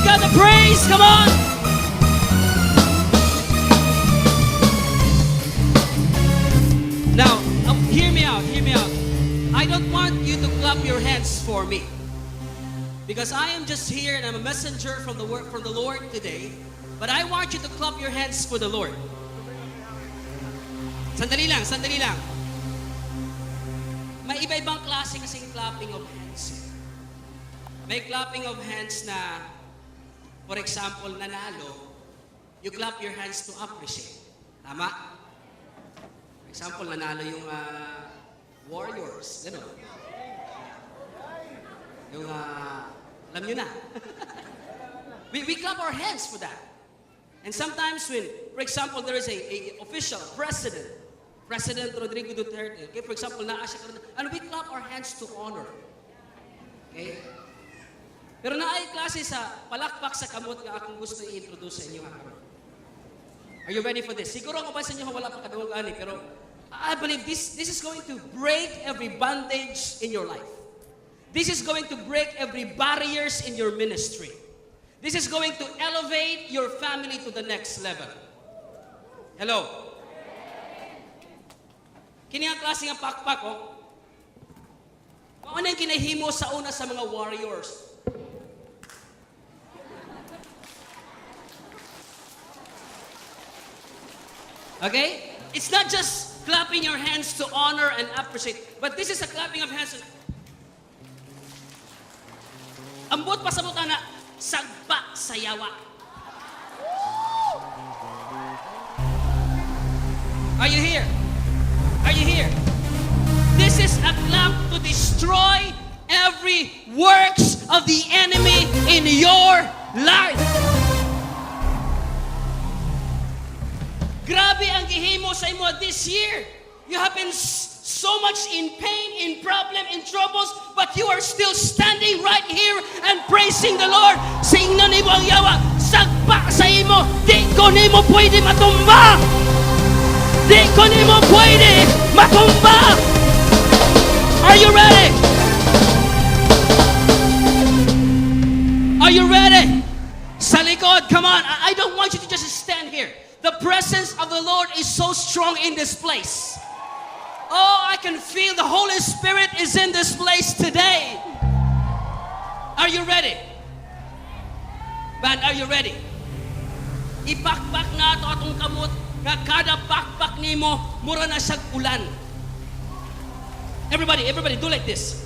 Give God the praise. Come on. Now, hear me out. Hear me out. I don't want you to clap your hands for me, because I am just here and I'm a messenger from the word from the Lord today. But I want you to clap your hands for the Lord. Sandali lang, sandali lang. May iba-ibang klase kasing clapping of hands, eh. May clapping of hands na, for example, nanalo, you clap your hands to appreciate. Tama? For example, nanalo yung Warriors. Ganun. Yung, alam nyo na. We clap our hands for that. And sometimes when, for example, there is a official, president, President Rodrigo Duterte, okay, for example, naa siya karon, and we clap our hands to honor. Okay? Pero naay klase sa palakpak sa kamot nga akong gusto i-introduce sa inyo karon. Are you ready for this? Siguro ang uban sa inyo wala pa kadungog ani, pero I believe this is going to break every bondage in your life. This is going to break every barriers in your ministry. This is going to elevate your family to the next level. Hello? Kini ang klase nga pakpak, oh. Mao na yung kinahimo sa una sa mga warriors. Okay? It's not just clapping your hands to honor and appreciate, but this is a clapping of hands. Ambot pa sa na sagpa sa yawa. Are you here? Are you here? This is a clap to destroy every works of the enemy in your life. Grabe ang gihimo sa imo this year. You have been so much in pain, in problem, in troubles, but you are still standing right here and praising the Lord. Siingnan nimo ang yawa, sagpa sa imo, di ko nimo pwede matumba. Di ko nimo pwede matumba. Are you ready? Are you ready? Sa likod, come on. I don't want you to just stand here. The presence of the Lord is so strong in this place. Oh, I can feel the Holy Spirit is in this place today. Are you ready? Band, are you ready? Ipakpak nato atong kamot nga kada pakpak nimo mura na siyag ulan. Everybody, everybody, do like this.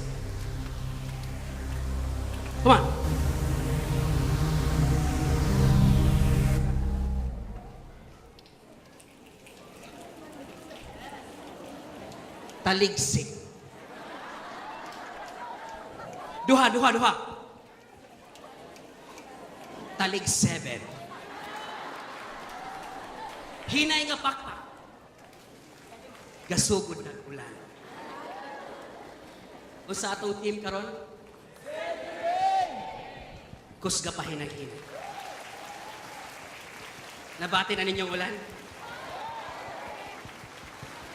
Come on. Taligsik. Duha, duha, duha. Talig 7. Hinay nga pakpak. Gasugod na ulan. Unsa atong team karon? Kusga pa hinay-hinay. Nabati na ninyong ulan?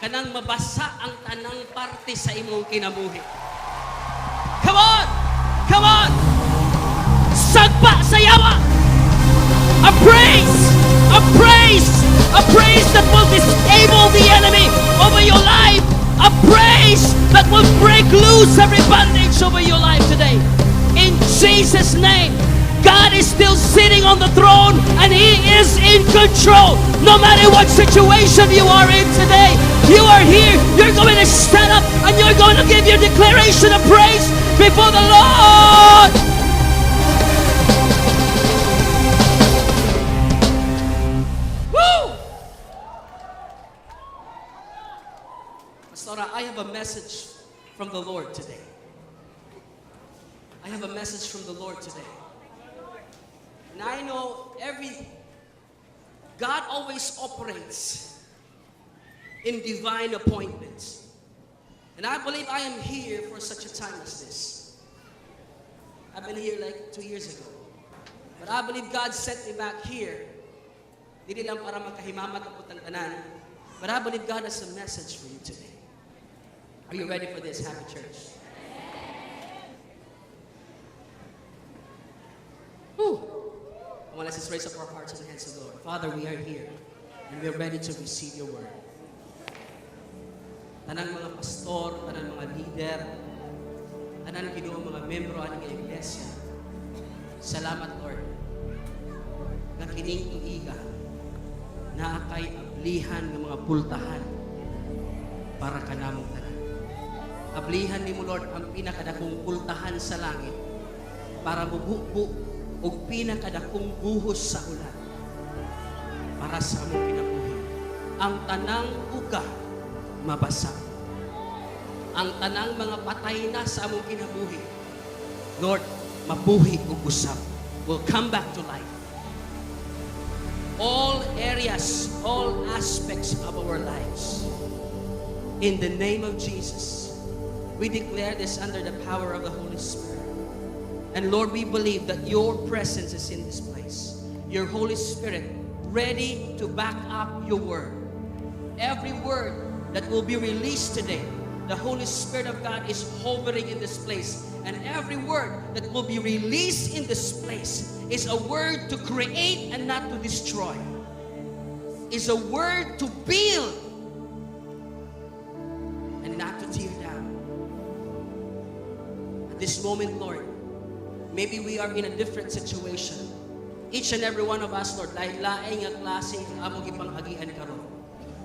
Kanang mabasa ang tanang parte sa imong kinabuhi. Come on! Come on! Sagpa sa yawa! A praise! A praise! A praise that will disable the enemy over your life! A praise that will break loose every bondage over your life today. In Jesus' name, God is still sitting on the throne and He is in control. No matter what situation you are in today, you are here, you're going to stand up and you're going to give your declaration of praise before the Lord. Woo! Pastora, I have a message from the Lord today. I have a message from the Lord today. And I know every God always operates in divine appointments. And I believe I am here for such a time as this. I've been here like 2 years ago. But I believe God sent me back here. Dili lang para magkahimamat ang putang tanan. But I believe God has a message for you today. Are you ready for this, Happy Church? Whew. Come on, let's just raise up our hearts and hands to the Lord. Father, we are here and we are ready to receive your word. Tanang mga pastor, tanang mga leader, tanan, Ginoo, mga membro ani nga iglesia. Salamat, Lord. Nga kining tuiga naa kay ablihan nga mga pultahan para kanamong tanan. Ablihan nimo, Lord, ang pinakadakong pultahan sa langit para mububo og pinakadakong buhos sa ulan para sa among kinabuhi. Ang tanang uga mabasa. Ang tanang mga patay na sa among kinabuhi, Lord, mabuhi ug usab, will come back to life. All areas, all aspects of our lives. In the name of Jesus, we declare this under the power of the Holy Spirit. And Lord, we believe that your presence is in this place. Your Holy Spirit ready to back up your word. Every word that will be released today, the Holy Spirit of God is hovering in this place. And every word that will be released in this place is a word to create and not to destroy. Is a word to build and not to tear down. At this moment, Lord, maybe we are in a different situation. Each and every one of us, Lord, lain-lain nga klase ang among gipang-agian karon.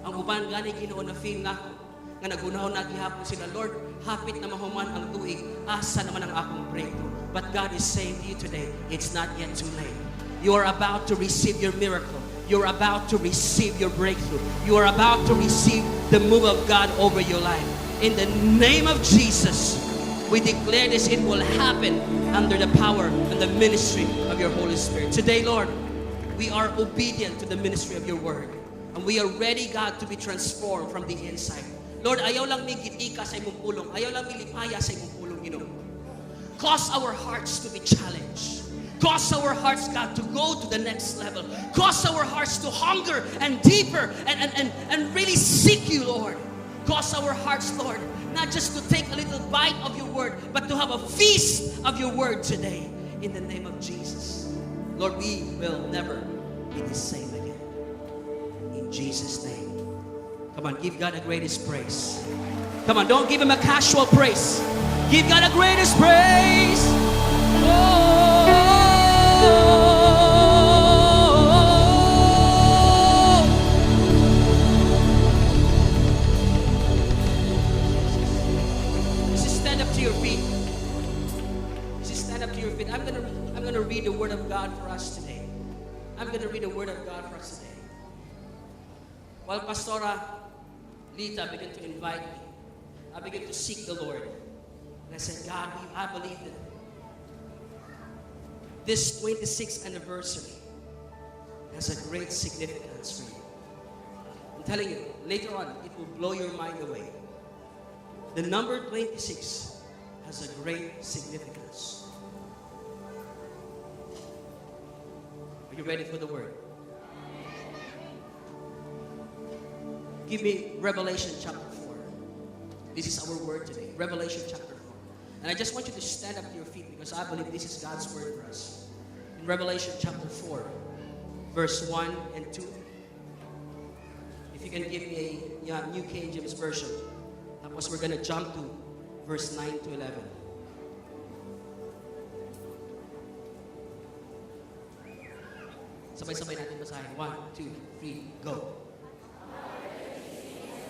Ang uban gani, Ginoo, na feel nako nga naghunahuna gihapon sila, "Lord, hapit na mahuman ang tuig, asa naman ang akong breakthrough?" But God is saying to you today, it's not yet too late. You are about to receive your miracle. You're about to receive your breakthrough. You are about to receive the move of God over your life. In the name of Jesus, we declare this, it will happen under the power and the ministry of your Holy Spirit. Today, Lord, we are obedient to the ministry of your word. And we are ready, God, to be transformed from the inside. Lord, ayaw lang mi gitika sa imong pulong. Ayaw lang mi lipaya sa imong pulong, Ginoo. Cause our hearts to be challenged. Cause our hearts, God, to go to the next level. Cause our hearts to hunger and deeper and really seek you, Lord. Cause our hearts, Lord, not just to take a little bite of your word, but to have a feast of your word today. In the name of Jesus. Lord, we will never be the same again. In Jesus' name. Come on, give God the greatest praise. Come on, don't give him a casual praise. Give God the greatest praise. Oh. Just stand up to your feet. Just stand up to your feet. I'm gonna read the word of God for us today. I'm gonna read the word of God for us today. While Pastora Lita began to invite me, I began to seek the Lord. And I said, "God, I believe that this 26th anniversary has a great significance for you." I'm telling you, later on, it will blow your mind away. The number 26 has a great significance. Are you ready for the word? Give me Revelation chapter 4. This is our word today. Revelation chapter 4. And I just want you to stand up to your feet because I believe this is God's word for us. In Revelation chapter 4, verse 1 and 2. If you can give me a, yeah, New King James Version. Tapos we're gonna jump to verse 9 to 11. Sabay-sabay natin basahin. 1, 2, 3, go.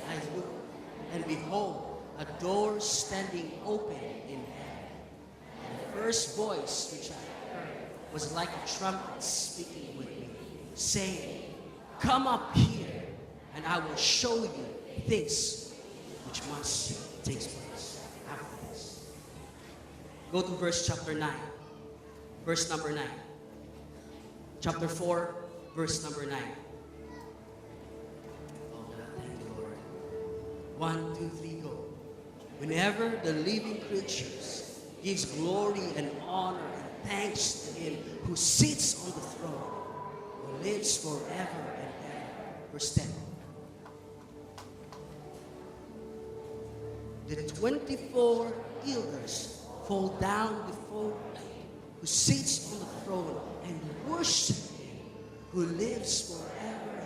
I looked, and behold, a door standing open in heaven. And the first voice which I heard was like a trumpet speaking with me, saying, "Come up here, and I will show you things which must take place after this." Go to verse chapter 9, verse number 9. Chapter 4, verse number 9. Oh, God, thank you, Lord. 1, 2, 3, go. Whenever the living creatures gives glory and honor and thanks to him who sits on the throne, who lives forever and ever. Verse 10. The 24 elders fall down before him who sits on the throne. throne and worship Him who lives forever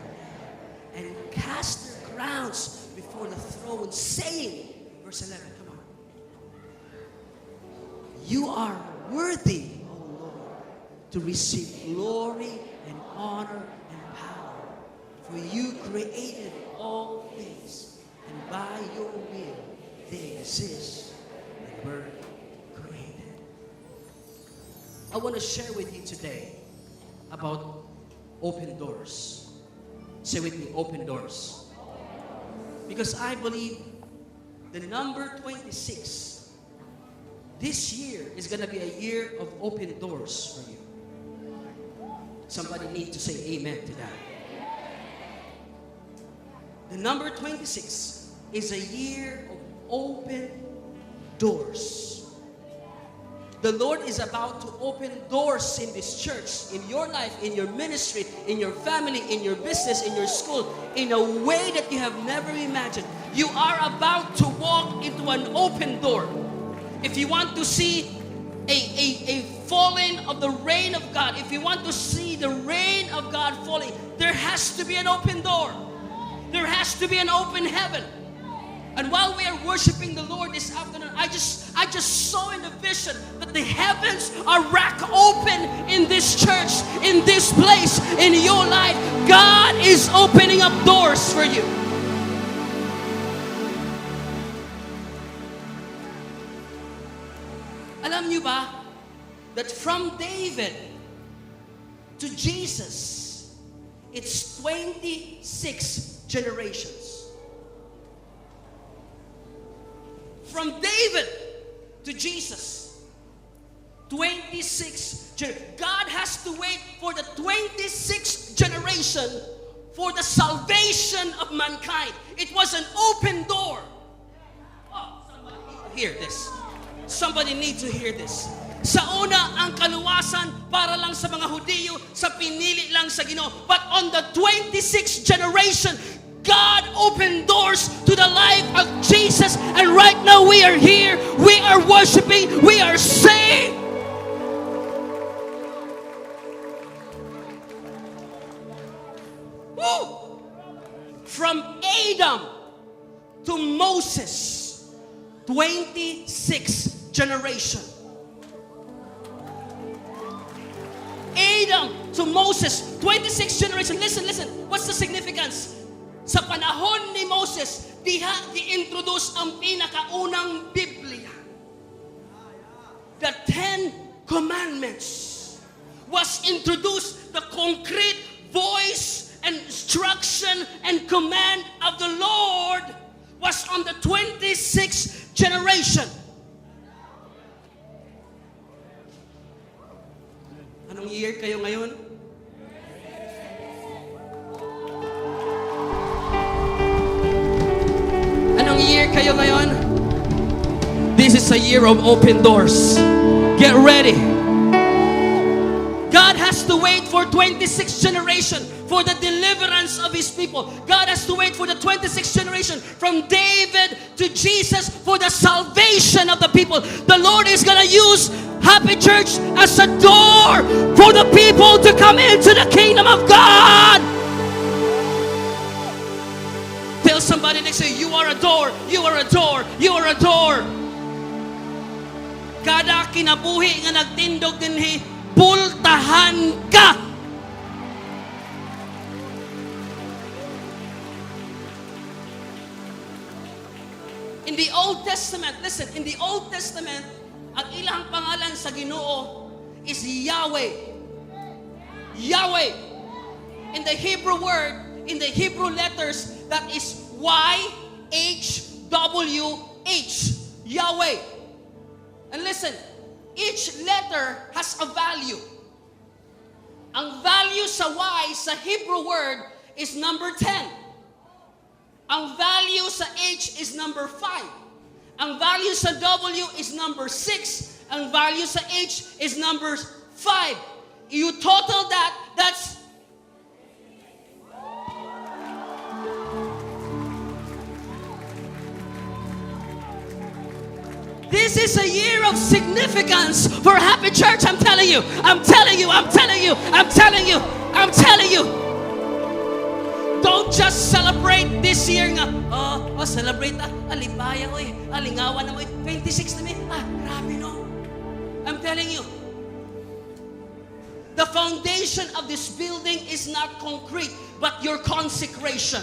and ever, and cast their crowns before the throne, saying, verse 11, come on. "You are worthy, O Lord, to receive glory and honor and power, for you created all things, and by your will they exist and were created." I want to share with you today about open doors. Say with me, open doors. Because I believe the number 26 this year is going to be a year of open doors for you. Somebody need to say amen to that. The number 26 is a year of open doors. The Lord is about to open doors in this church, in your life, in your ministry, in your family, in your business, in your school, in a way that you have never imagined. You are about to walk into an open door. If you want to see a falling of the rain of God, if you want to see the rain of God falling, there has to be an open door. There has to be an open heaven. And while we are worshiping the Lord this afternoon, I just saw in the vision that the heavens are cracked open in this church, in this place, in your life. God is opening up doors for you. Alam niyo ba that from David to Jesus, it's 26 generations? From David to Jesus, 26. God has to wait for the 26th generation for the salvation of mankind. It was an open door. Oh, somebody need to hear this. Somebody need to hear this. Sa una, ang kaluwasan para lang sa mga Hudiyo, sa pinili lang sa Ginoo. But on the 26th generation, God opened doors to the life of Jesus. And right now we are here, we are worshiping, we are saved. Woo! From Adam to Moses, 26 generation. Adam to Moses, 26 generation. Listen, listen. What's the significance? Sa panahon ni Moses, diha gi-introduce ang pinakaunang Biblia. The Ten Commandments was introduced, the concrete voice and instruction and command of the Lord was on the 26th generation. Anong year kayo ngayon? Anong year kayo ngayon? This is a year of open doors. Get ready. God has to wait for 26 generation for the deliverance of His people. God has to wait for the 26th generation from David to Jesus for the salvation of the people. The Lord is going to use Happy Church as a door for the people to come into the kingdom of God. Tell somebody next to you, "You are a door, you are a door, you are a door." Kada kinabuhi nga nagtindog dinhi, pultahan ka. In the Old Testament, listen, in the Old Testament, ang ilang pangalan sa Ginoo is Yahweh. Yahweh. In the Hebrew word, in the Hebrew letters, that is Y H W H. Yahweh. And listen, each letter has a value. Ang value sa Y sa Hebrew word is number 10. Ang value sa H is number 5. Ang value sa W is number 6. Ang value sa H is number 5. You total that, that's this. This is a year of significance for Happy Church. I'm telling you. I'm telling you. I'm telling you. I'm telling you. I'm telling you. Don't just celebrate this year nga, oh, celebrate ah, alipaya, oy, alingawan na mo, 26 na mi, ah, grabe no. I'm telling you, the foundation of this building is not concrete, but your consecration.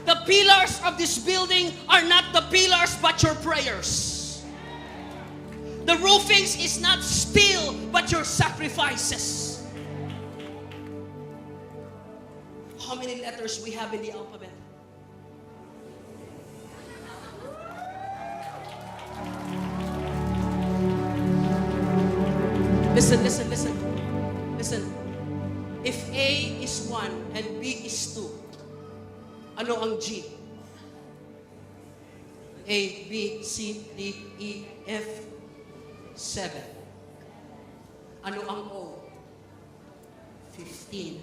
The pillars of this building are not the pillars, but your prayers. The roofings is not steel, but your sacrifices. How many letters we have in the alphabet? Listen, listen, listen. Listen. If A is 1 and B is 2, ano ang G? A, B, C, D, E, F, 7. Ano ang O? 15.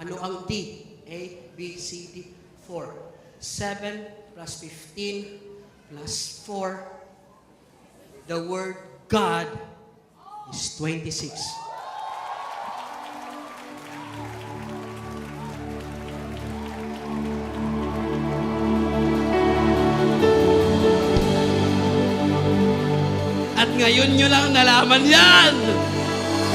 Ano ang D? A, B, C, D, 4. 7 plus 15 plus 4. The word God is 26. At ngayon nyo lang nalaman yan.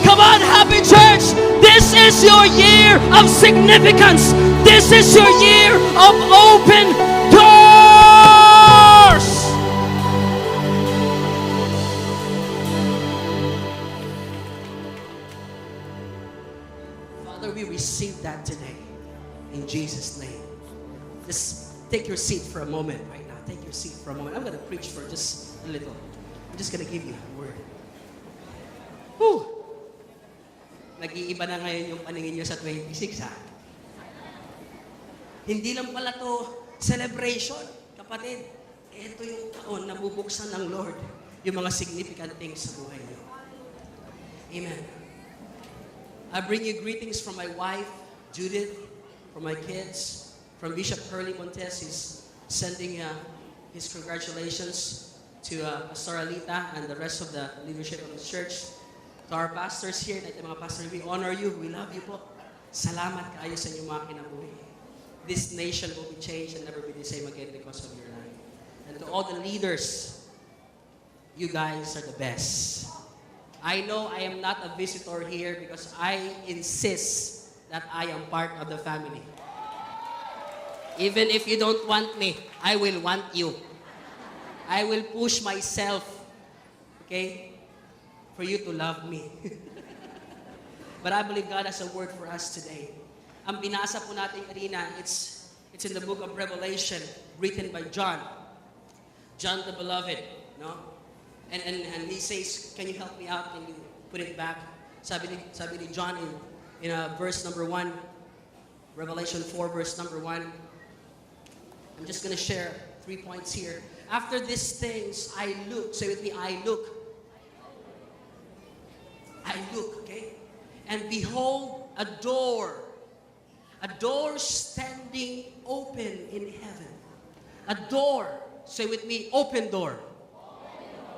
Come on, Happy Church! This is your year of significance. This is your year of open doors. Father, we receive that today in Jesus' name. Just take your seat for a moment right now. Take your seat for a moment. I'm going to preach for just a little. I'm just going to give you a word. Whew! Nag-iiba na ngayon yung paningin nyo sa 26, ha? Hindi lang pala to celebration, kapatid. Ito yung taon na bubuksan ng Lord yung mga significant things sa buhay niyo. Amen. I bring you greetings from my wife, Judith, from my kids, from Bishop Hurley Montes. He's sending his congratulations to Pastor Alita and the rest of the leadership of the church. To our pastors here, at mga pastor, we honor you, we love you po. Salamat kaayo sa inyong mga kinabuhi. This nation will be changed and never be the same again because of your life. And to all the leaders, you guys are the best. I know I am not a visitor here because I insist that I am part of the family. Even if you don't want me, I will want you. I will push myself, okay, for you to love me. But I believe God has a word for us today. Ang binasa po natin kanina, it's in the book of Revelation, written by John. John the Beloved, no? And he says, can you help me out? Can you put it back? Sabi ni John in verse number 1, Revelation 4, verse number 1. I'm just going to share 3 points here. After these things, I look. Say with me, I look. I look, okay? And behold, a door. A door standing open in heaven. A door. Say with me, open door.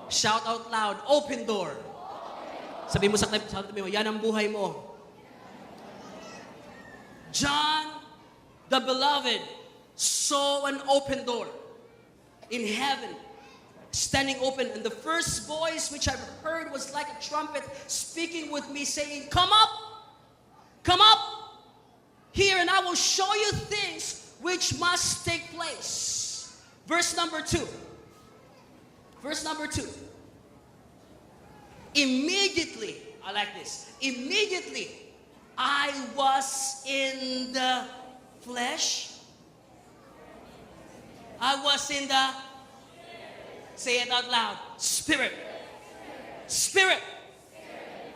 Shout out loud, open door. Sabi mo sa sabi mo, yan ang buhay mo. John, the Beloved, saw an open door in heaven, standing open. And the first voice which I heard was like a trumpet speaking with me, saying, come up here, and I will show you things which must take place. Verse number 2. Verse number 2. Immediately, I like this. Immediately, I was in the flesh. I was in the, say it out loud, spirit. Spirit.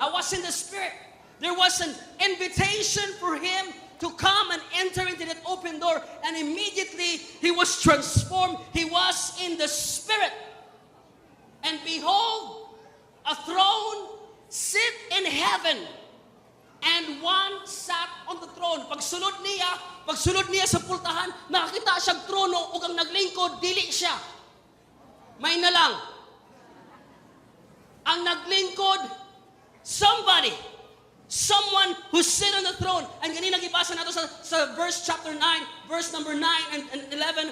I was in the spirit. There was an invitation for him to come and enter into that open door, and immediately he was transformed. He was in the spirit. And behold, a throne sit in heaven, and one sat on the throne. Pagsulod niya sa pultahan, nakakita siyang trono ug ang naglingkod dili siya. May na lang. Ang naglingkod, somebody, someone who sit on the throne. And ganina gibasa nato sa verse chapter 9, verse number 9 and 11,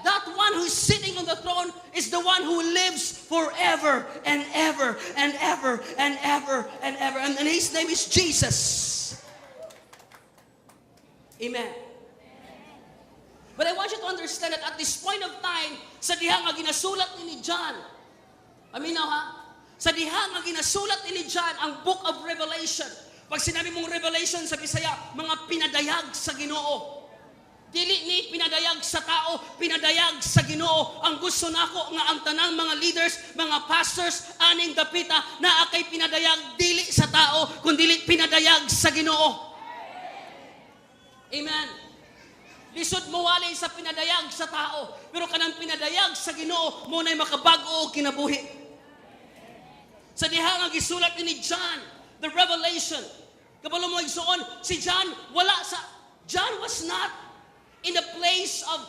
that one who's sitting on the throne is the one who lives forever and ever and ever and ever and ever. And his name is Jesus. Amen. But I want you to understand that at this point of time, sa diha nga ginasulat ni John, paminaw ha, sa diha nga ginasulat ni John ang Book of Revelation. Pag sinabi mong revelation sa Bisaya, mga pinadayag sa Ginoo. Dili ni pinadayag sa tao, pinadayag sa Ginoo. Ang gusto nako nga ang tanang mga leaders, mga pastors aning dapita naa kay pinadayag dili sa tao, kundi pinadayag sa Ginoo. Amen. Lisod mo walay sa pinadayag sa tao, pero kanang pinadayag sa Ginoo mo na'y makabag-o og kinabuhi. Sa diha nga gisulat ni John, the Revelation. Kabalo mo, igsuon, si John wala sa John was not in the place of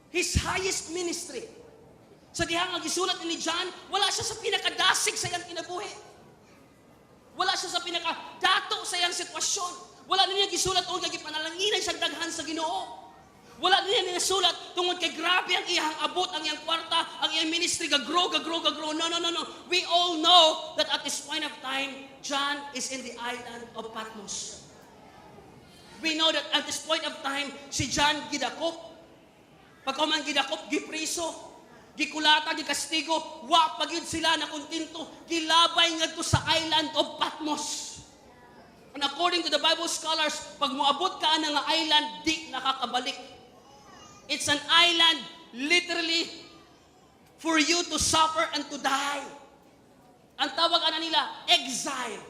his highest ministry. Sa diha nga gisulat ni John, wala siya sa pinakadasig sa iyang kinabuhi. Wala siya sa pinakadato sa iyang sitwasyon. Wala niya gisulat tungod kay gipanalanginan siya daghan sa Ginoo. Wala niya nasulat tungod kay grabe ang iyang abot, ang iyang kwarta, ang iyang ministry, ga-grow, ga-grow, ga-grow. No. We all know that at this point of time, John is in the island of Patmos. We know that at this point of time, si John gidakop. Pagkahuman gidakop, gipriso, gikulata, gikastigo, wa pa gyud sila na kontento, gilabay ngadto sa island of Patmos. And according to the Bible scholars, pag moabot ka ana nga island, di nakakabalik. It's an island literally for you to suffer and to die. Ang tawag ana nila, exile.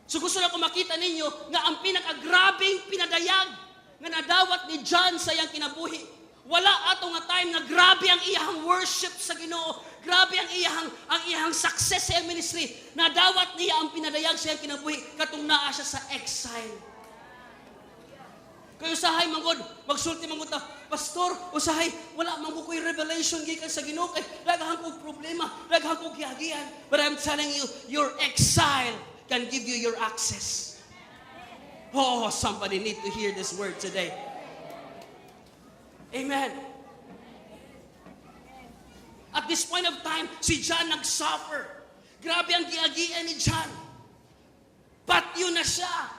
So gusto na ko makita ninyo nga ang pinakagrabing pinadayag nga nadawat ni John sa iyang kinabuhi. Wala ato nga time nga grabe ang iyang worship sa Ginoo. Grabe ang iyang success sa iyang ministry. Nadawat niya ang pinadayag sa iyang kinabuhi katong naa siya sa exile. Kay usahay manggod, magsulti manggod ta, "Pastor, usahay, wala man ko ko'y revelation gikan sa Ginoo kay daghan kog problema, daghan kog giagian." But I'm telling you, your exile can give you your access. Oh, somebody need to hear this word today. Amen. At this point of time, si John nag-suffer. Grabe ang giagian ni John. Patyo na siya.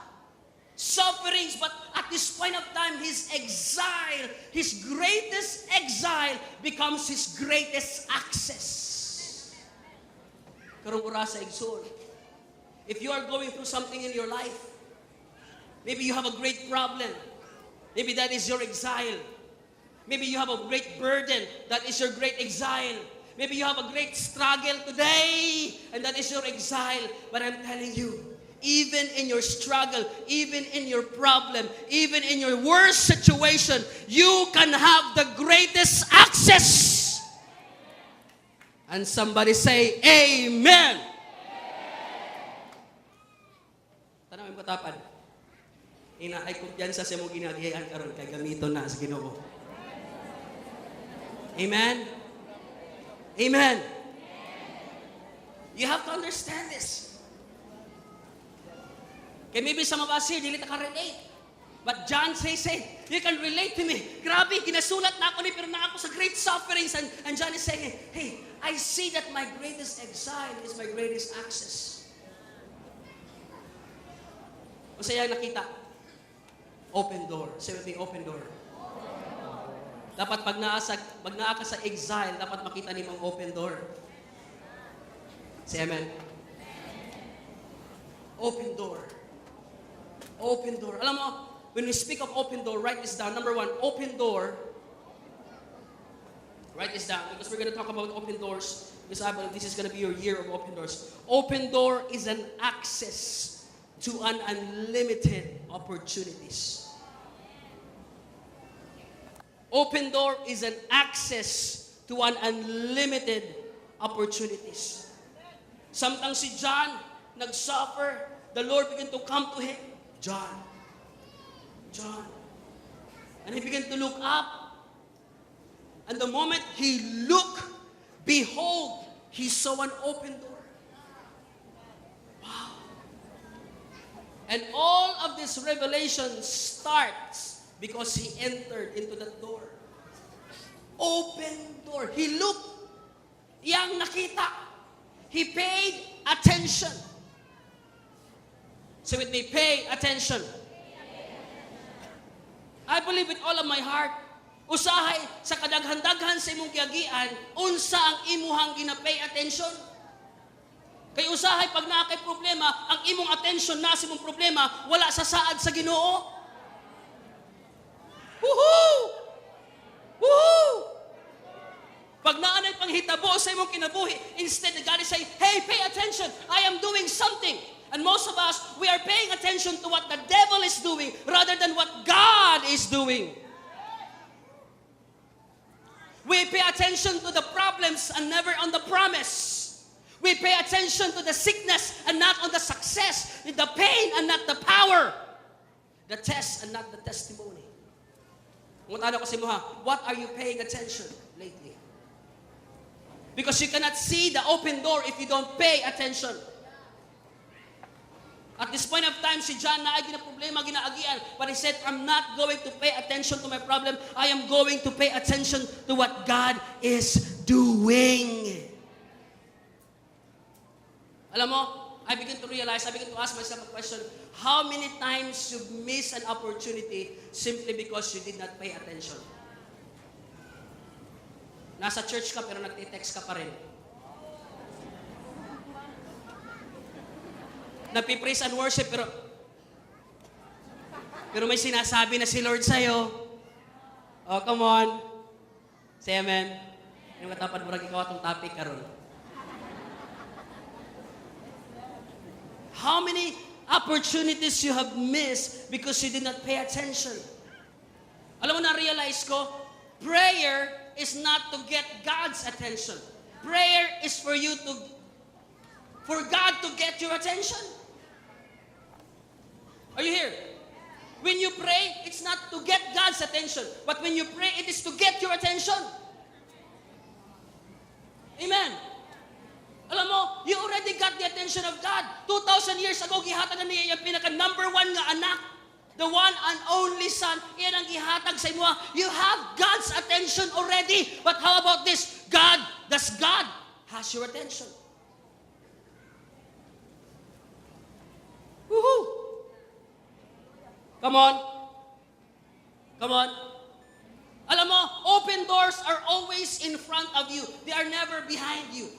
Sufferings, but at this point of time, his exile, his greatest exile becomes his greatest access. Karong orasa, igsoon, if you are going through something in your life, maybe you have a great problem, maybe that is your exile. Maybe you have a great burden, that is your great exile. Maybe you have a great struggle today, and that is your exile. But I'm telling you, even in your struggle, even in your problem, even in your worst situation, you can have the greatest access. And somebody say, "Amen." Tanawin mo katapad. Ina ay kumpiyansa sa imong ginagian karon kay gamiton na sa Ginoo. Amen. Amen. You have to understand this. Okay, maybe some of us here, dili ta ka-relate. But John says, "Hey, you can relate to me. Grabe, ginasulat na ako ni, pero na ako sa great sufferings." And John is saying, "Hey, I see that my greatest exile is my greatest access." Unsa iyang nakita? Open door. Say with me, "Open door." Dapat pag naa ka sa exile, dapat makita nimo ang open door. Say amen. Open door. Open door. Alam mo, when we speak of open door, write this down. Number one, open door. Write this down because we're going to talk about open doors. Because I believe this is going to be your year of open doors. Open door is an access to an unlimited opportunities. Open door is an access to an unlimited opportunities. Samtang si John nag-suffer, the Lord began to come to him. "John, John." And he began to look up. And the moment he looked, Behold, he saw an open door. Wow. And all of this revelation starts because he entered into that door. Open door. He looked. Iyang nakita. He paid attention. Say with me, "Pay attention." I believe with all of my heart, usahay sa kadaghan-daghan sa imong giagian, unsa ang imuhang gina-pay attention? Kay usahay pag naa kay problema, ang imong attention na sa imong problema, wala sa saad sa Ginoo. Woohoo! Woohoo! Pag naa nay panghitabo sa imong kinabuhi, instead God is saying, "Hey, pay attention. I am doing something." And most of us, we are paying attention to what the devil is doing rather than what God is doing. We pay attention to the problems and never on the promise. We pay attention to the sickness and not on the success, the pain and not the power, the test and not the testimony. Ngutana ko sa imo ha, what are you paying attention lately? Because you cannot see the open door if you don't pay attention. At this point of time, si John naay gina problema, ginaagian. But he said, "I'm not going to pay attention to my problem. I am going to pay attention to what God is doing." Alam mo, I begin to realize, I begin to ask myself a question: how many times you miss an opportunity simply because you did not pay attention? Nasa church ka pero nagti-text ka pa rin. Nagpi-praise and worship pero may sinasabi na si Lord sa'yo. Oh, come on. Say amen. Yung katapad, murag ikaw atong topic karon. How many opportunities you have missed because you did not pay attention? Alam mo, na-realize ko, prayer is not to get God's attention. Prayer is for God to get your attention. Are you here? When you pray, it's not to get God's attention. But when you pray, it is to get your attention. Amen. Alam mo, you already got the attention of God. 2,000 years ago, gihatag na niya yung pinaka number one nga anak. The one and only Son. Iyan ang gihatag sa imo. You have God's attention already. But how about this? God, does God has your attention? Woohoo! Come on. Come on. Alam mo, open doors are always in front of you. They are never behind you.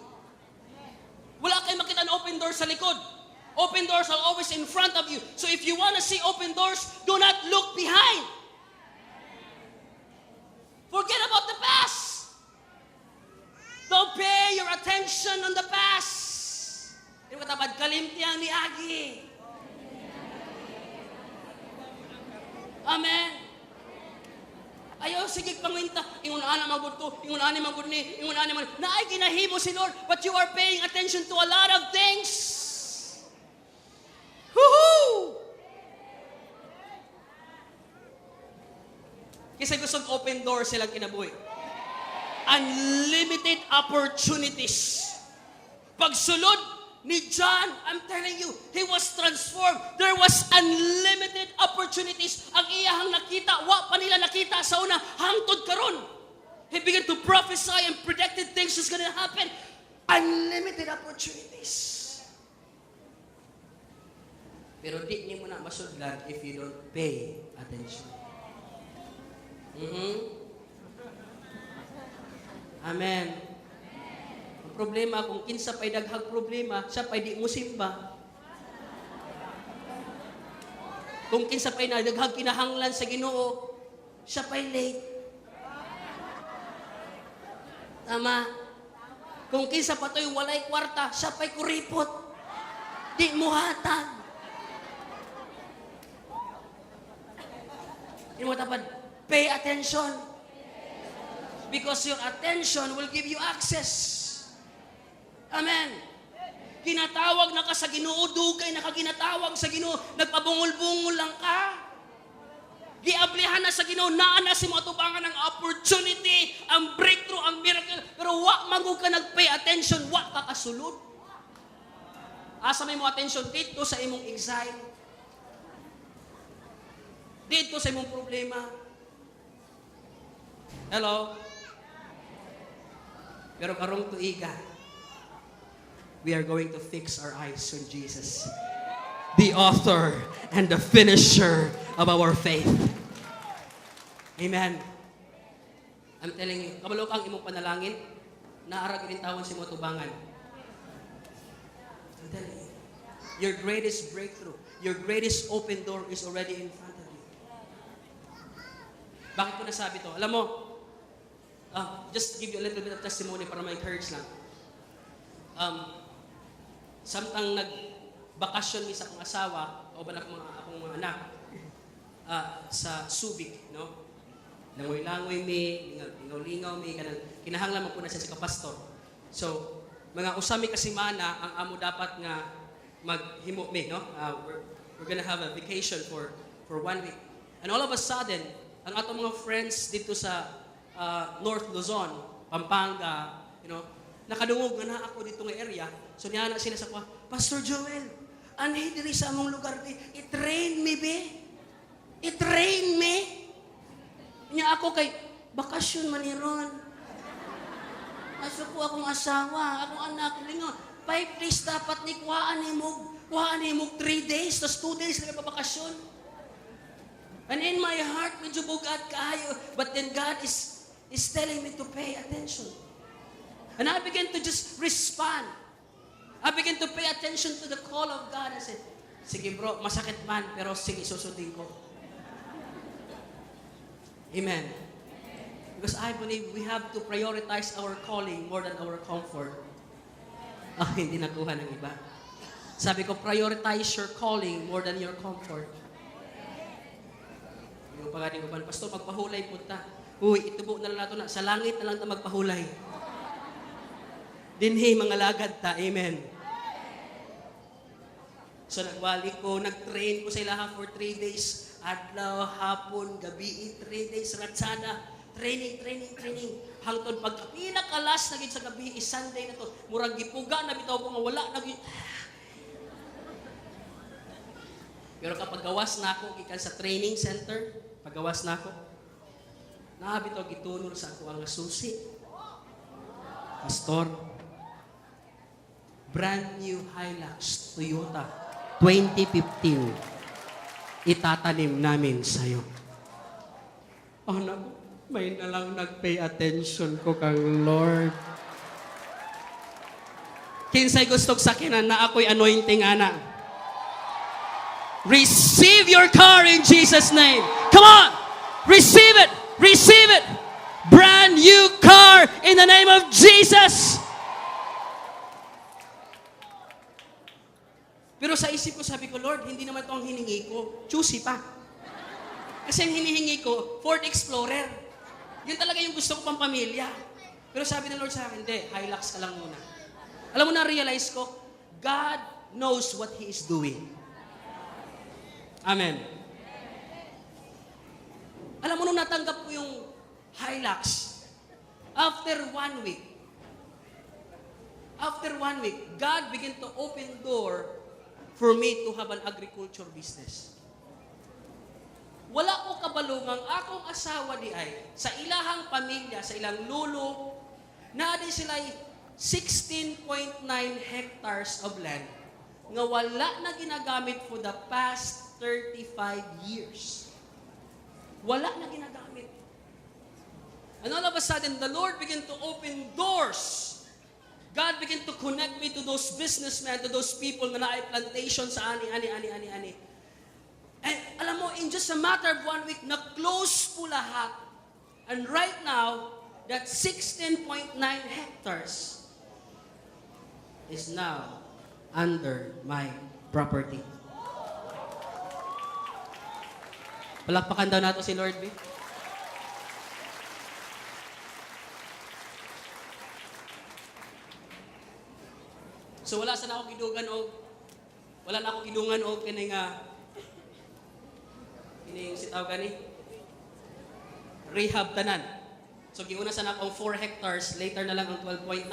Wala kayong makita ng open doors sa likod. Open doors are always in front of you. So if you want to see open doors, do not look behind. Forget about the past. Don't pay your attention on the past. Yung katapad, kalimti ang niagi. Amen. Ayaw, sige pangwinta. Ingon ana magud ko, ingon ani magud ni, ingon ani man. Naay ginahimo si Lord, but you are paying attention to a lot of things. Woohoo! Kasi gustong open door silang kinabuhi. Unlimited opportunities. Pagsulod ni John, I'm telling you, he was transformed. There was unlimited opportunities. Ang iyahang nakita, wa pa nila nakita sa una, hangtod karon. He began to prophesy and predicted things was gonna happen. Unlimited opportunities. Pero di nimo na masudlan if you don't pay attention. Amen. Ang problema, kung kinsa pa'y daghag problema, siya pa'y di mo simba. Kung kinsa pa'y nadaghag kinahanglan sa Ginoo, siya pa'y late. Tama. Kung kinsa pa to'y walay kwarta, siya pa'y kuripot. Di mo hatag. Di mo tapad, pay attention. Because your attention will give you access. Amen. Ginatawag na ka sa Ginoo, dugay na ka ginatawag sa Ginoo, nagpabungol-bungol lang ka. Giablihan na sa Ginoo, naa na sa imong atubangan ang opportunity, ang breakthrough, ang miracle, pero wa man ka nag-pay attention, wa ka kasulod. Asa may mo attention? Dito sa imong exile. Dito sa imong problema. Hello? Pero karong tuiga, we are going to fix our eyes on Jesus, the author and the finisher of our faith. Amen. I'm telling you, kabalo kang imong panalangin, naa ra gyud intawon sa imong tubangan. I'm telling you, your greatest breakthrough, your greatest open door is already in front of you. Bakit ko nasabi to? Alam mo, just give you a little bit of testimony para ma-encourage lang. Samtang nag-bakasyon mi sa akong asawa, o ba akong mga anak, sa Subic, no? Langoy-langoy mi, lingaw-lingaw mi, kanang kinahanglan man po na siya sa kapastor. So, mga usa mi ka semana ang amo dapat nga maghimo mi, no? We're gonna have a vacation for one week. And all of a sudden, ang atong mga friends dito sa North Luzon, Pampanga, nakadungog nga na ako dito nga area. So niya na sila sa kuha, "Pastor Joel, anhi diri sa among lugar bi, i-train mi be. I-train mi." Nya ako kay bakasyon man ni ron. Aso ko akong asawa, akong anak, lingon. 5 days dapat ni kuhaan ni mo 3 days, tas 2 days na bakasyon. And in my heart, medyo bugat kaayo. But then God is telling me to pay attention. And I began to just respond. I began to pay attention to the call of God. I said, "Sige bro, masakit man, pero sige, susundin ko." Amen. Because I believe we have to prioritize our calling more than our comfort. Ah, hindi nakuha ng iba. Sabi ko, prioritize your calling more than your comfort. Yung pagaling uban, "Pastor, magpahulay punta." Uy, itubo na lang nato na. Sa langit na lang ta magpahulay. Dinhi, mga lagad ta. Amen. So nagwali ko, nag-train ko sa ilaha for 3 days. Adlaw, hapon, gabi, 3 days, ratsada. Training, training, training. Hangtod pag pinaka-last na gid sa gabi, is Sunday na to. Murag gipuga na bitaw ko nga wala na gid. Pero kapag gawas na ako, gikan sa training center, paggawas na ako, naa bitaw gitunol sa ako ang susi. Pastor, brand new Hilux Toyota 2015 itatanim namin sa'yo. Oh, naku, may na lang nag-pay attention ko kang Lord. Kinsay gustog sakyanan na ako'y anointing ana. Receive your car in Jesus' name. Come on! Receive it! Receive it! Brand new car in the name of Jesus! Pero sa isip ko, sabi ko, "Lord, hindi naman ito ang hiningi ko. Choosy pa." Kasi ang hinihingi ko, Ford Explorer. Yun talaga yung gusto ko pang pamilya. Pero sabi ng Lord sa akin, "Hindi, Hilux ka lang muna." Alam mo, na-realize ko, God knows what He is doing. Amen. Alam mo, nung natanggap ko yung Hilux, after one week, God began to open door for me to have an agriculture business. Wala ko kabalo nga ang akong asawa di ay, sa ilahang pamilya, sa ilang lulo, naa din sila 16.9 hectares of land nga wala na ginagamit for the past 35 years. Wala na ginagamit. And all of a sudden, the Lord began to open doors. God began to connect me to those businessmen, to those people na naay plantation sa ani, ani, ani, ani, ani. And alam mo, in just a matter of one week, na-close po lahat. And right now, that 16.9 hectares is now under my property. Palakpakan daw nato si Lord, B. So wala sa na ako gidugan og wala na ako gidungan og kini nga Ining si tawag gani rehab tanan. So giuna sa nako ang 4 hectares, later na lang ang 12.9.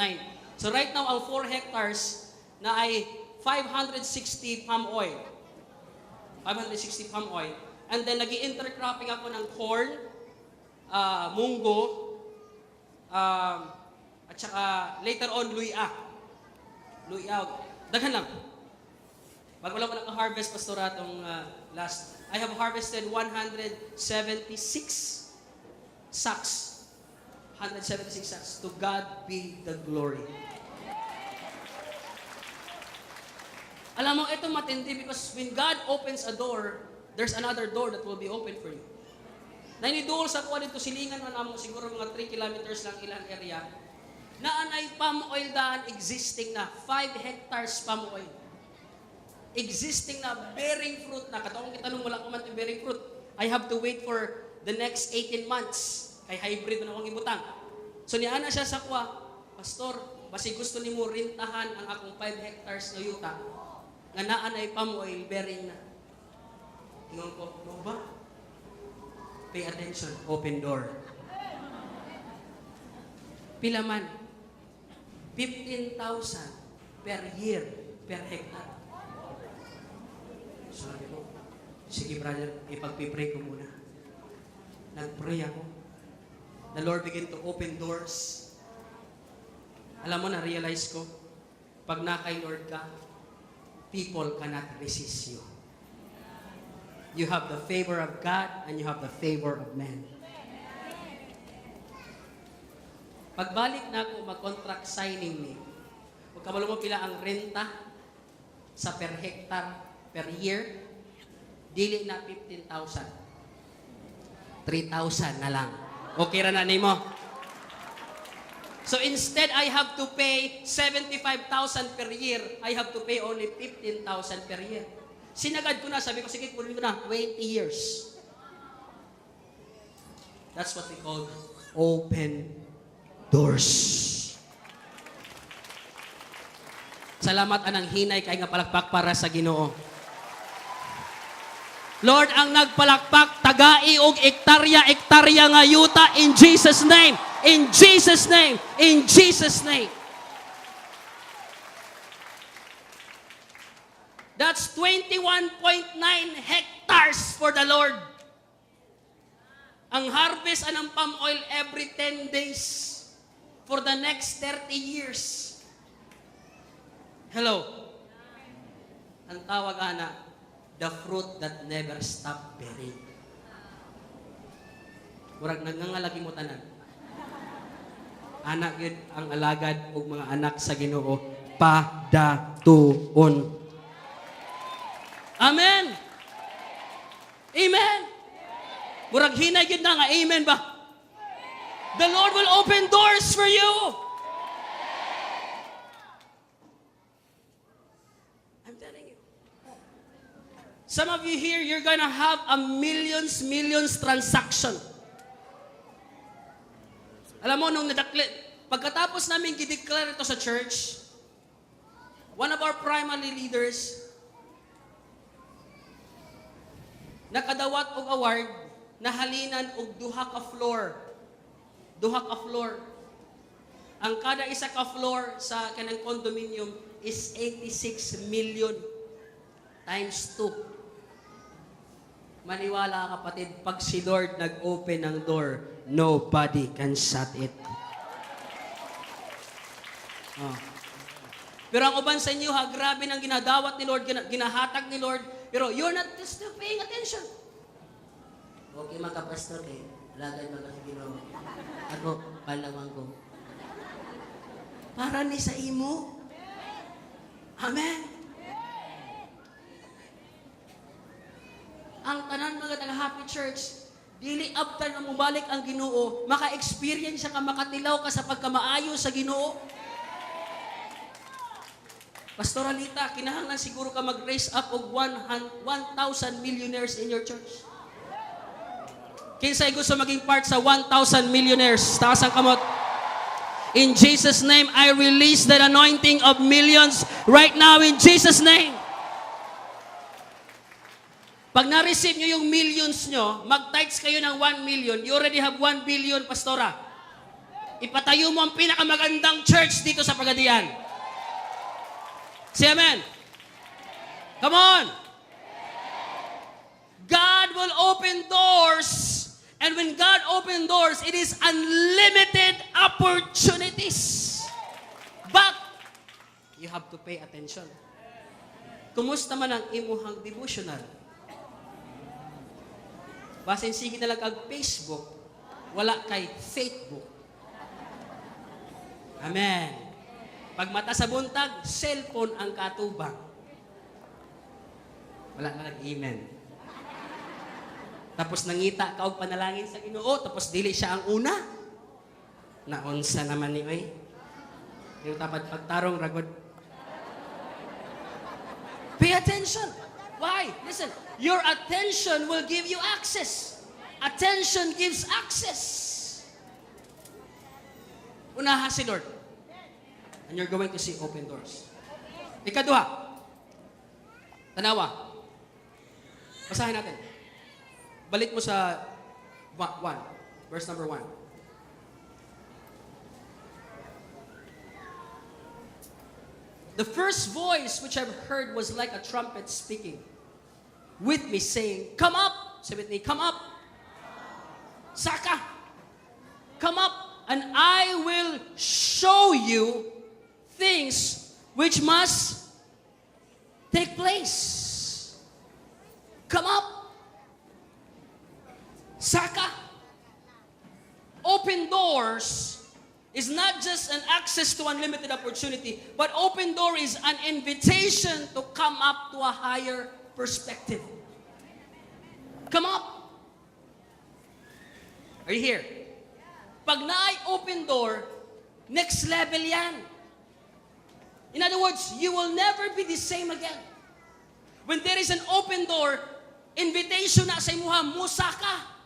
So right now ang 4 hectares naay 560 palm oil. 560 palm oil. And then nag-intercropping ako ng corn, munggo, at saka later on luya. Luya. Daghan lang. Bago lang ko naka-harvest, Pastor, atong last. I have harvested 176 sacks. 176 sacks. To God be the glory. Alam mo, ito matindi because when God opens a door, there's another door that will be open for you. Nainiduol sa kuha dito, silingan na namo, siguro mga 3 kilometers lang ilang area, naanay palm oil daan existing na, 5 hectares palm oil. Existing na, bearing fruit na. Katong kitanong, wala ko man bearing fruit. I have to wait for the next 18 months. Kay hybrid na akong ibutang. So niana siya sa kuha, "Pastor, basi gusto nimo rintahan ang akong 5 hectares na yuta, nga naa nay palm oil bearing na." Ingon ko, "Mao ba?" Pay attention, open door. Pila man? 15,000 per year per hectare. Sabi ko, "Sige brother, ipagpipray ko muna." Nag-pray ako. The Lord began to open doors. Alam mo, na-realize ko, pag na kay Lord ka, people cannot resist you. You have the favor of God and you have the favor of men. Pagbalik na ako, mag-contract signing ni. Kung kabalo mo pila ang renta sa per hectare per year, dili na 15,000. 3,000 na lang. Okay ra na nimo. So instead I have to pay 75,000 per year, I have to pay only 15,000 per year. Sinagad ko na, sabi ko, "Sige, kunin ko na, 20 years." That's what we call open doors. Salamat anang hinay kay nga palakpak para sa Ginoo. Lord, ang nagpalakpak, tagai og ektarya, ektarya nga yuta in Jesus' name. In Jesus' name. In Jesus' name. That's 21.9 hectares for the Lord. Ang harvest anang palm oil every 10 days for the next 30 years. Hello. Ang tawag ana, the fruit that never stop bearing. Murag nagngangalagi mo tanan. Anak yun ang alagad og mga anak sa Ginoo padatuon. Amen. Amen. Murag hinay gyud na nga amen ba? The Lord will open doors for you. I'm telling you. Some of you here, you're gonna have a millions, millions transaction. Alam mo, nung nadakli, pagkatapos namin gideclare ito sa church, one of our primary leaders, nakadawat og award, nahalinan og duha ka floor. Duha ka floor. Ang kada isa ka floor sa kanang condominium is 86 million times 2. Maniwala, kapatid, pag si Lord nag-open ng door, nobody can shut it. Oh. Pero ang uban sa inyo ha, grabe nang ginadawat ni Lord, ginahatag ni Lord, pero you're not still paying attention. Okay mga pastor kay alagad mga sa Ginoo. Ako palawang ko. Para ni sa imo. Amen. Ang tanan mga taga Happy Church, dili abtan nga mobalik ang Ginoo, maka-experience ka, makatilaw ka sa pagkamaayo sa Ginoo. Pastor Alita, kinahanglan siguro ka mag-raise up og 1,000 millionaires in your church. Kinsay gusto maging part sa 1,000 millionaires? Taas ang kamot. In Jesus' name, I release that anointing of millions right now in Jesus' name. Pag na-receive nyo yung millions nyo, mag-tithes kayo ng 1 million, you already have 1 billion, Pastora. Ipatayo mo ang pinakamagandang church dito sa Pagadian. Say amen. Come on. God will open doors. And when God open doors, it is unlimited opportunities. But you have to pay attention. Kumusta man ang imuhang devotional? Basin sige na lang kag Facebook, wala kay Facebook. Amen. Pag mata sa buntag, cellphone ang katubang. Wala na nag-amen. Tapos nangita ka og panalangin sa Ginoo, tapos dili siya ang una. Naunsa naman ni oy. Yung tapad pagtarong ragod. Pay attention. Why? Listen, your attention will give you access. Attention gives access. Unaha si Lord. And you're going to see open doors. Ikaduha. Tanawa. Basahin natin. Balik mo sa 1, verse number 1. The first voice which I've heard was like a trumpet speaking with me, saying, "Come up!" Say with me, "Come up!" Saka! "Come up, and I will show you things which must take place." Come up! Saka! Open doors is not just an access to unlimited opportunity, but open door is an invitation to come up to a higher perspective. Come up. Are you here? Pag naay open door, next level yan. In other words, you will never be the same again. When there is an open door, invitation na sa imuha, musaka.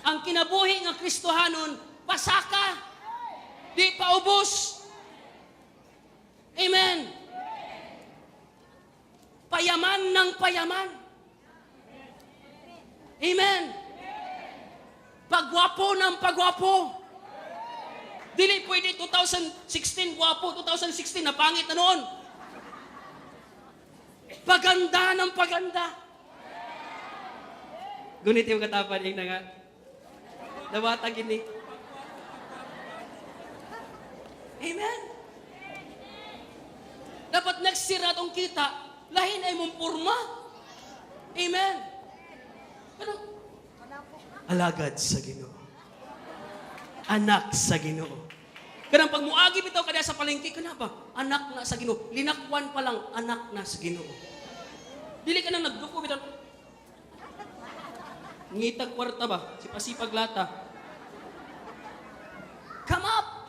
Ang kinabuhi nga Kristohanon, pasaka. Di paubos. Amen. Payaman ng payaman. Amen. Pagwapo ng pagwapo. Dili pwede 2016 gwapo, 2016 napangit na noon. Paganda ng paganda. Gunit yung katapan, yung nga. Dawata gini. Amen. Dapat next year atong kita, lahin ay mong purma. Amen. Pero, alagad sa Ginoo. Anak sa Ginoo. Kanang pag muagi bitaw kada sa palengke, kana ba? Anak na sa Ginoo. Linakwan pa lang, anak na sa Ginoo. Dili ka nang nagduko bitaw. Ngitag kwarta ba? Sipasipag lata. Come up.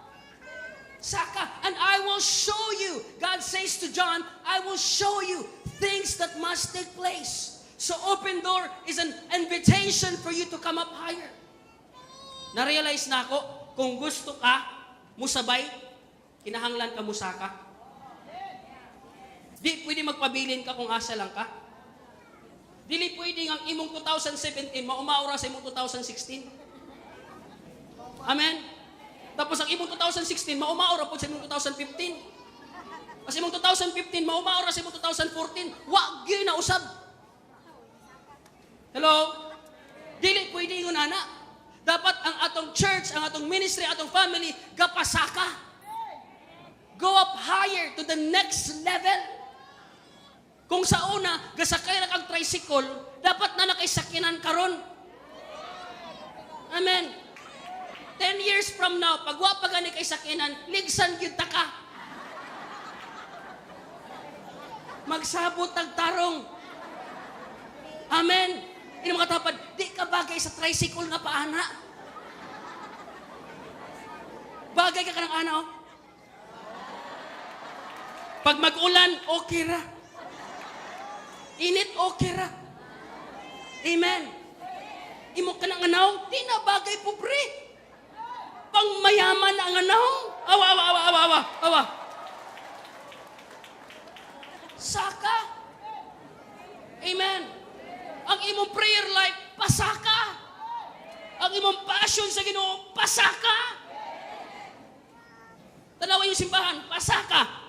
Saka, and I will show you. God says to John, "I will show you things that must take place." So open door is an invitation for you to come up higher. Na-realize na ako, kung gusto ka, musabay, kinahanglan ka musaka. Di pwede magpabilin ka kung asa lang ka. Dili pwede ang imong 2017 maumaura sa imong 2016. Amen? Tapos ang imong 2016 maumaura po sa imong 2015. Kasi imong 2015 maumaura sa imong 2014. Wa gyud na usab. Hello? Dili pwede ingon ana. Dapat ang atong church, ang atong ministry, atong family gapasaka. Go up higher to the next level. Kung sa una, gasakay ra kag tricycle, dapat na nakaisakyanan karon. Amen. 10 years from now, pag wa pa gani kay sakyanan, ligsan gyud ta ka. Magsabot tag tarong. Amen. Ini mga tapad, di ka bagay sa tricycle nga paana. Bagay ka kanang ana, oh. Pag mag-ulan, okay ra. Init, okay ra. Amen. Imo ka ng anaw, di na bagay pobre. Pang mayaman ang anaw. Awa, awa, awa, awa, awa, awa. Saka. Amen. Ang imong prayer life, pasaka. Ang imong passion sa Ginoo, pasaka. Tanawa yung simbahan, pasaka.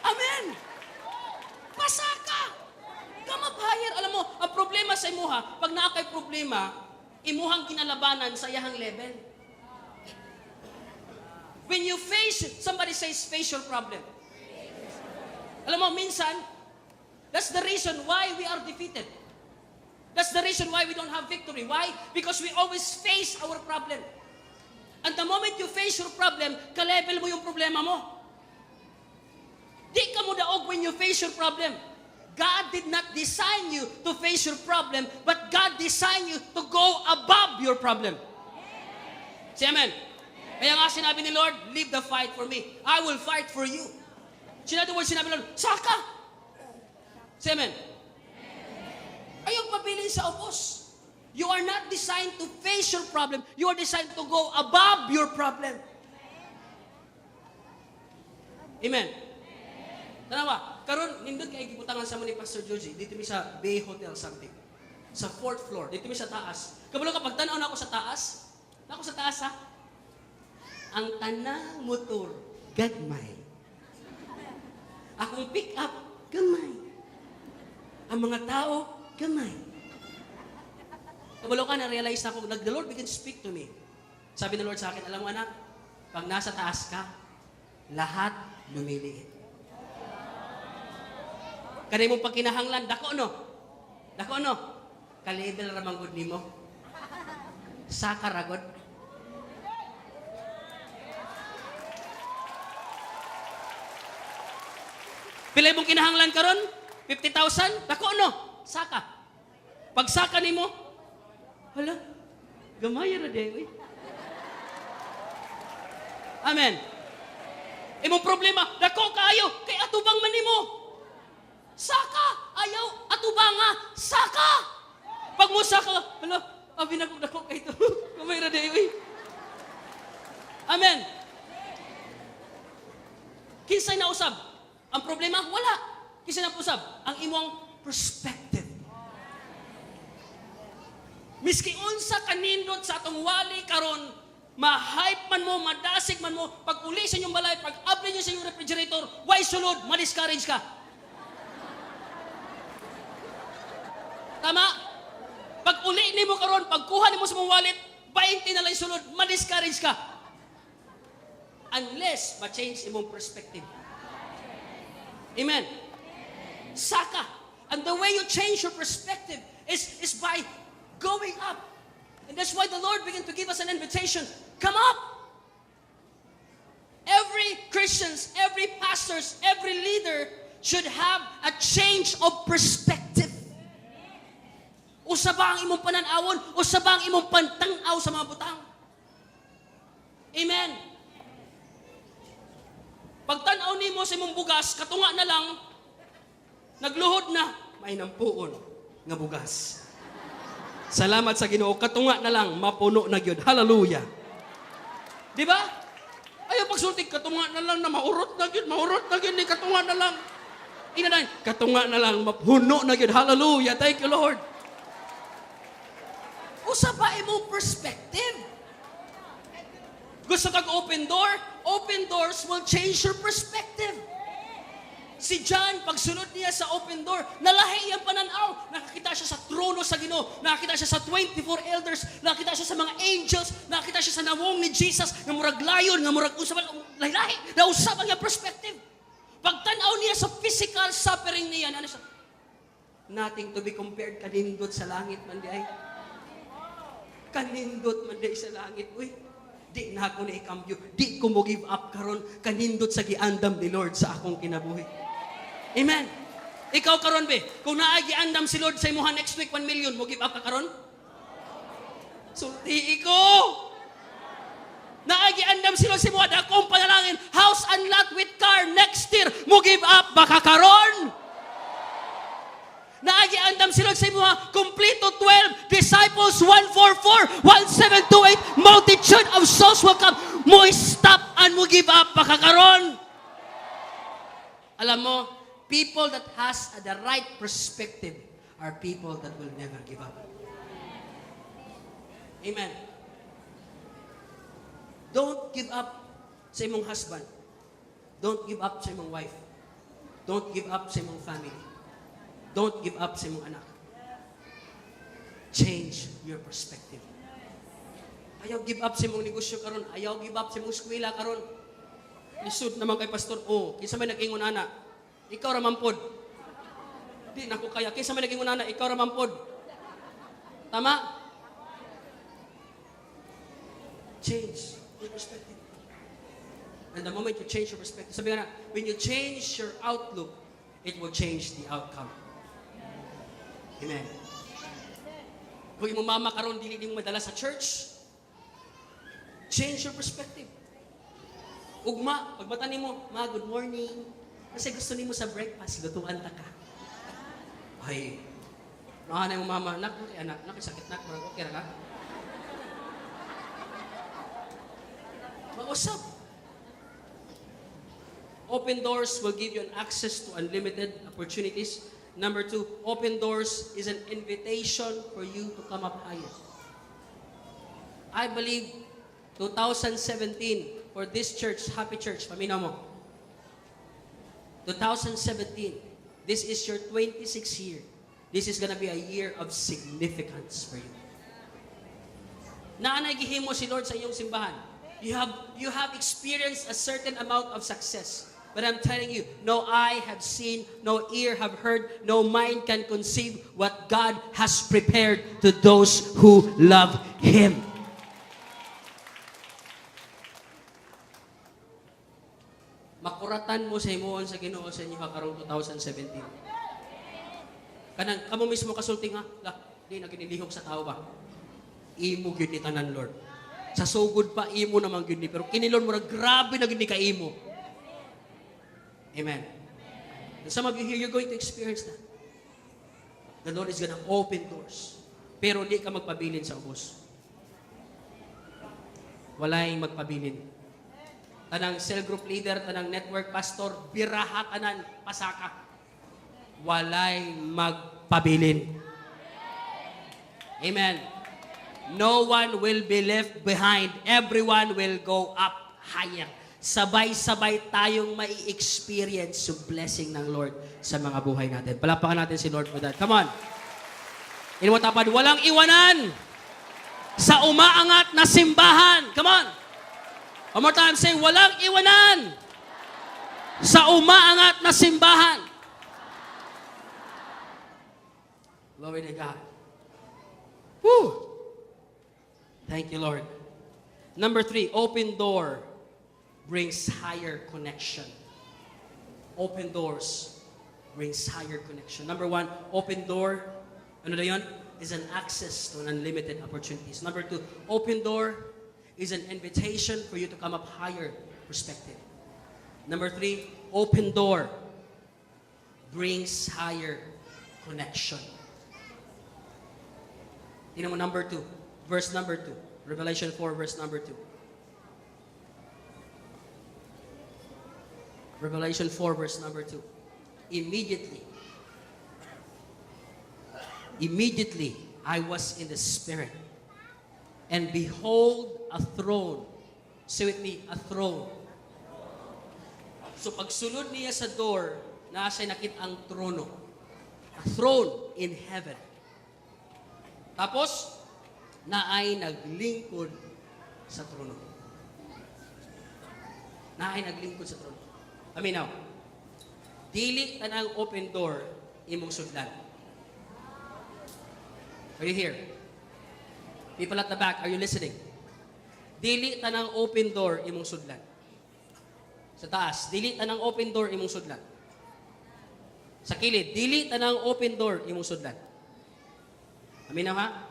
Amen. Pasaka. Come up higher. Alam mo, ang problema sa imuha, pag naa kay problema, imuhang ginalabanan sa iyahang level. When you face, somebody says, "Face your problem." Alam mo, minsan, that's the reason why we are defeated. That's the reason why we don't have victory. Why? Because we always face our problem. And the moment you face your problem, ka-level mo yung problema mo. Di ka mo daog when you face your problem. God did not design you to face your problem, but God designed you to go above your problem. Say amen. Kaya nga sinabi ni Lord, "Leave the fight for me. I will fight for you." In other words, sinabi ni Lord, "Saka!" Say amen. Ayaw pabilin sa ubos. You are not designed to face your problem. You are designed to go above your problem. Amen. Tanawa, karon nindot kay gibutangan sa mo ni Pastor Georgie dito mi sa Bay Hotel something. Sa fourth floor, dito mi sa taas. Kabalo ka pag tan-aw na ako sa taas, na ako sa taas ha. Ang tanang motor gagmay. Akong pick up gamay. Ang mga tao gamay. Kabalo ka, na-realize na ako, the Lord began to speak to me. Sabi ng Lord sa akin, "Alam mo, anak, pag nasa taas ka, lahat lumiliit. Kanay mong pagkinahanglan, dako no? Dako no? Ka-level ra man gud nimo. Saka ra gud." Pila imong kinahanglan karon? 50,000? Dako no? Saka. Pag saka nimo, hala, gamay ra di. Amen. Imong problema, dako kaayo, kay atubang man nimo. Saka, ayaw, atubanga, saka. Pag mo saka, hala, abi na kong dako kay ito. Gamay ra di. Amen. Kinsay nausab? Ang problema, wala. Kinsay nausab? Ang imong perspective. Miski unsa kanindot sa atong wali karon, ma-hype man mo, madasig man mo, pag uli sa inyong balay, pag abli niyo sa inyong refrigerator, way sulod, ma-discourage ka. Tama? Pag uli nimo karon, pagkuha nimo sa mong wallet, 20 na lang sulod, ma-discourage ka. Unless ma-change imong perspective. Amen. Saka. And the way you change your perspective is by going up. And that's why the Lord began to give us an invitation. Come up. Every Christians, every pastors, every leader should have a change of perspective. Usa ba ang imong panan-awon? Usa ba ang imong pantang-aw sa mga butang? Amen. Pagtan-aw nimo sa imong bugas, katunga na lang, nagluhod na, may nampuon nga bugas. Salamat sa Ginoo, katunga na lang, mapuno na gyud. Hallelujah. Di ba? Ayaw pagsulti, katunga na lang na maurot na gyud, maurot na gyud, ni katunga na lang. Ina na, katunga na lang, mapuno na gyud. Hallelujah. Thank you, Lord. Usa ba imong perspective? Gusto kag open door? Open doors will change your perspective. Si John, pagsunod niya sa open door, nalahi iyang pananaw. Nakakita siya sa trono sa Ginoo. Nakakita siya sa 24 elders. Nakakita siya sa mga angels. Nakakita siya sa nawong ni Jesus nga murag lion, nga murag unsa man, lahi-lahi. Nausab ang iyang perspective. Pagtanaw niya sa physical suffering niya, ano siya? Nothing to be compared, kanindot sa langit man di ay. Kanindot man di sa langit. Uy, di na ako na ikambyo. Di ko mo give up karon, kanindot sa giandam ni Lord sa akong kinabuhi. Amen. Ikaw karon be, kung naay giandam si Lord sa imuha next week 1 million, mo give up ka karon? Sulti ko. Naay giandam si Lord sa imuha, akong panalangin, house and lot with car next year, mo give up baka karon? Naay giandam si Lord sa imuha, kompleto 12 disciples, 144, 1728, multitude of souls will come. Mo stop and mo give up baka karon? Alam mo, people that has the right perspective are people that will never give up. Amen. Don't give up sa imong husband. Don't give up sa imong wife. Don't give up sa imong family. Don't give up sa imong anak. Change your perspective. Ayaw give up sa imong negosyo karon, ayaw give up sa imong eskwela karon. Lisod naman kay, Pastor. Oh, kinsa may nag-ingon ana? Ikaw ra man pod. Di nako kaya. Kinsa may nag-ingon ana? Ikaw ra man pod. Tama? Change your perspective. And the moment you change your perspective, sabi nga na, when you change your outlook, it will change the outcome. Amen. Kung imong mama karon dili nimo madala sa church, change your perspective. Ugma, pagbata nimo, "Ma, good morning." Kasi gusto nimo sa breakfast, lutuan ta ka. Ay, nahanay mo mama, "Nak, okay, anak, nak, sakit nak, murag okay ra ka." Mausap. Open doors will give you an access to unlimited opportunities. Number two, open doors is an invitation for you to come up higher. I believe 2017 for this church, Happy Church, paminaw mo. 2017, this is your 26th year. This is gonna be a year of significance for you. Naanay gihimo si Lord sa inyong simbahan. You have experienced a certain amount of success. But I'm telling you, no eye have seen, no ear have heard, no mind can conceive what God has prepared to those who love Him. Makuratan mo sa himuon sa Ginoo sa inyo karong 2017. Kanang kamo mismo kasulti nga, "La, di na ginilihok sa tao ba? Imo gyud ni tanan, Lord. Sa sugod pa imo naman gyud ni, pero kini, Lord, murag grabe na gyud ni kaimo." Amen. And some of you here, you're going to experience that. The Lord is gonna open doors. Pero di ka magpabilin sa ubos. Walay magpabilin. Tanang cell group leader, tanang network pastor, biraha tanan, pasaka. Walay magpabilin. Amen. No one will be left behind. Everyone will go up higher. Sabay-sabay tayong mai-experience yung blessing ng Lord sa mga buhay natin. Palakpakan natin si Lord for that. Come on. Inmo tapad, walang iwanan sa umaangat na simbahan. Come on. One more time, say, walang iwanan sa umaangat na simbahan. Glory to God. Woo! Thank you, Lord. Number three, open door brings higher connection. Open doors brings higher connection. Number one, open door, ano na yun? Is an access to an unlimited opportunities. Number two, open door is an invitation for you to come up higher perspective. Number three, open door brings higher connection. Tingnan mo number 2, verse number 2. Revelation 4, verse number 2. Revelation 4, verse number 2. Immediately, immediately, I was in the Spirit. And behold, a throne. Say with me, a throne. So pagsulod niya sa door, naa siya nakita ang trono. A throne in heaven. Tapos, naay naglingkod sa trono. Naay naglingkod sa trono. Paminaw. Dili tanang open door imong sudlan. Are you here? People at the back, are you listening? Dili tanang open door imong sudlan. Sa taas, dili tanang open door imong sudlan. Sa kilid, dili tanang open door imong sudlan. Amin ha?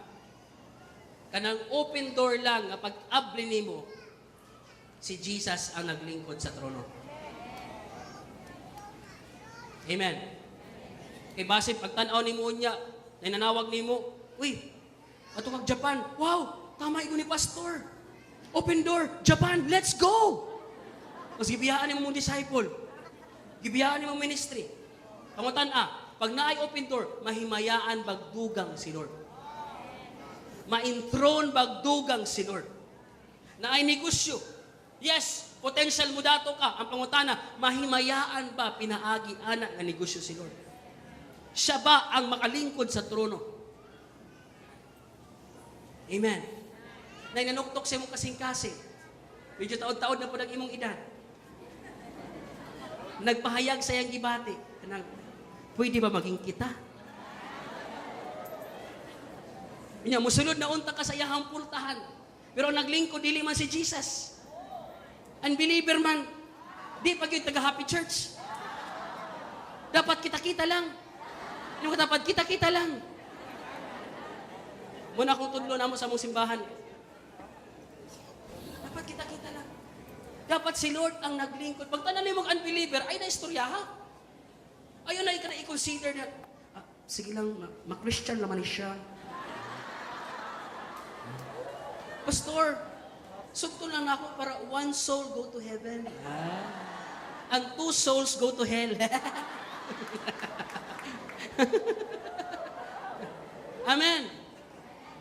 Kanang open door lang nga pag-abli nimo, si Jesus ang naglingkod sa trono. Amen. Kay base pagtan-aw nimo niya, nanawag nimo, "Uy, ato kag Japan. Wow, tama igo ni pastor. Open door, Japan, let's go." Mas gibiyaan nimo mong disciple. Gibiyaan imong ministry. Pangutan-a, pag naay open door, mahimayaan bagdugang si Lord. Ma-enthrone bagdugang si Lord. Naay negosyo. Yes, potential mo dato ka. Ang pangutana, mahimayaan ba pinaagi ana nga negosyo si Lord? Siya ba ang makalingkod sa trono? Amen. Nay nanuktok sa imong kasing-kasing. Medyo taod-taod na po ang imong edad. Nagpahayag sa iyang gibati. Kanang, pwede ba maging kita? Inya, musulod na unta ka sa iyahang pultahan. Pero ang naglingkod, dili man si Jesus. Unbeliever man. Di pa gyud taga Happy Church. Dapat kita-kita lang. Yung dapat kita-kita lang. Muna akong tudlo namo sa among simbahan. Dapat kita-kita lang. Dapat si Lord ang naglingkod. Pag tanan mong unbeliever, ay na istorya ha. Ayaw na ika na i-consider na, ah, sige lang, ma-Christian naman siya. Pastor, sugto lang ako para one soul go to heaven. Ah. And two souls go to hell. Amen.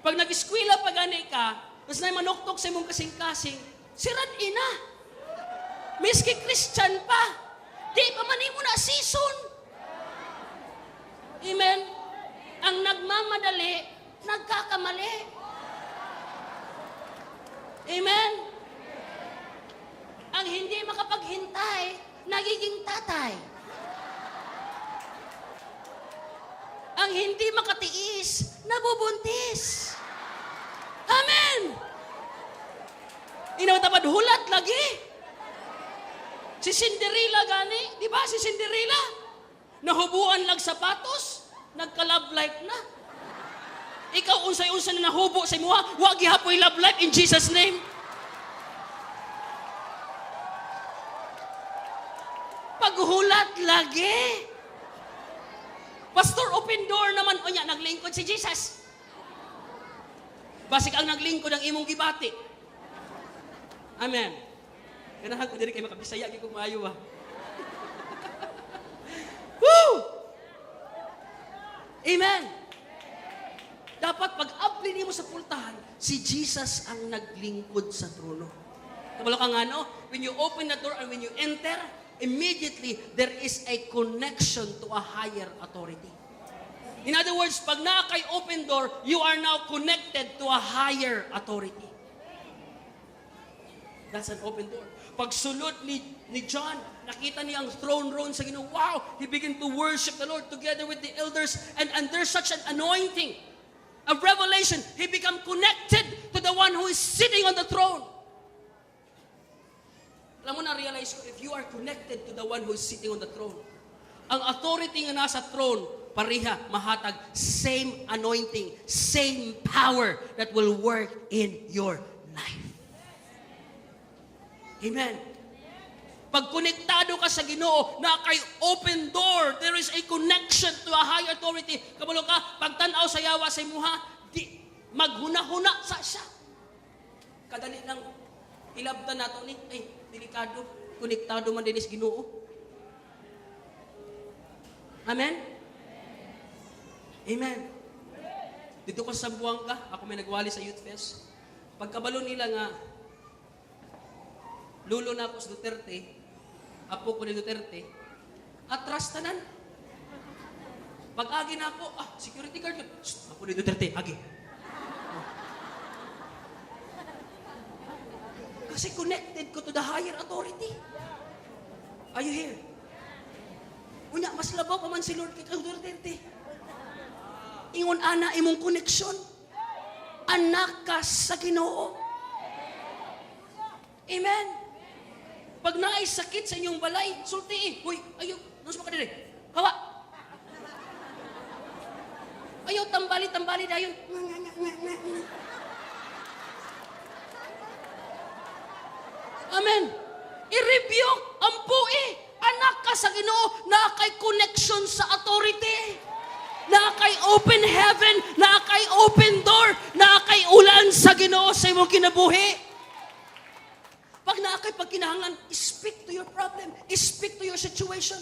Pag nag-eskwela pa gani ka, tapos na manuktok sa imong kasing-kasing, sirad ina. Miski Christian pa, di pa man imo na season. Amen. Ang nagmamadali, nagkakamali. Amen. Ang hindi makapaghintay, nagiging tatay. Ang hindi makatiis, nabubuntis. Amen! Inaw tapad hulat lagi. Si Cinderella gani, di ba? Si Cinderella, nahubuan lang sapatos, nagka-love life na. Ikaw unsay-unsa na nahubo sa imuha, wa gihapoy love life in Jesus' name. Paghulat lagi. Pastor, open door naman. O niya, naglingkod si Jesus. Basig ang naglingkod ang imong gibati. Amen. Ganahan ko diri kay makabisaya gyud kog maayo ba. Woo! Amen. Dapat pag-abli nimo sa pultahan, si Jesus ang naglingkod sa trono. Kabalo ka nga, no? When you open the door and when you enter, immediately there is a connection to a higher authority. In other words, pag naa kay open door, you are now connected to a higher authority. That's an open door. Pagsulod ni John, nakita niya ang throne room sa Ginoo. Wow! He began to worship the Lord together with the elders. And there's such an anointing, a revelation. He become connected to the one who is sitting on the throne. Alam mo na, realize ko, if you are connected to the one who is sitting on the throne, ang authority nga nasa throne, pareha, mahatag, same anointing, same power that will work in your life. Amen. Pag konektado ka sa Ginoo, na kay open door, there is a connection to a higher authority. Kabalo ka, pagtan-aw sa yawa sa imuha, di, maghuna-huna sa siya. Kadali lang, ilabtan nato ni, ay, delikado, konektado man din is Ginoo. Amen? Amen. Dito ko sa Zamboanga, ako may nagwali sa Youth Fest. Pagkabalo nila nga, lulo na ako sa Duterte, apo ko ni Duterte, atras tanan. Pag-agi na ako, security guard yun. Shh, apo ni Duterte, agi. Oh. Kasi connected ko to the higher authority. Are you here? Unya, mas labaw pa man si Lord kay Duterte. Ingon ana imong connection. Anak ka sa Ginoo. Amen. Pag naay sakit sa inyong balay, sulti. Uy, ayaw, nus mo ka diri. Hawa. Ayaw, tambali-tambali dayon. Nga, nga, nga, nga, nga, nga. Amen. I-rebuke ang pui. Anak ka sa Ginoo, naa kay connection sa authority. Naa kay open heaven, naa kay open door, naa kay ulan sa Ginoo sa imong kinabuhi. Pag naa kay pagkinahanglan, speak to your problem. Speak to your situation.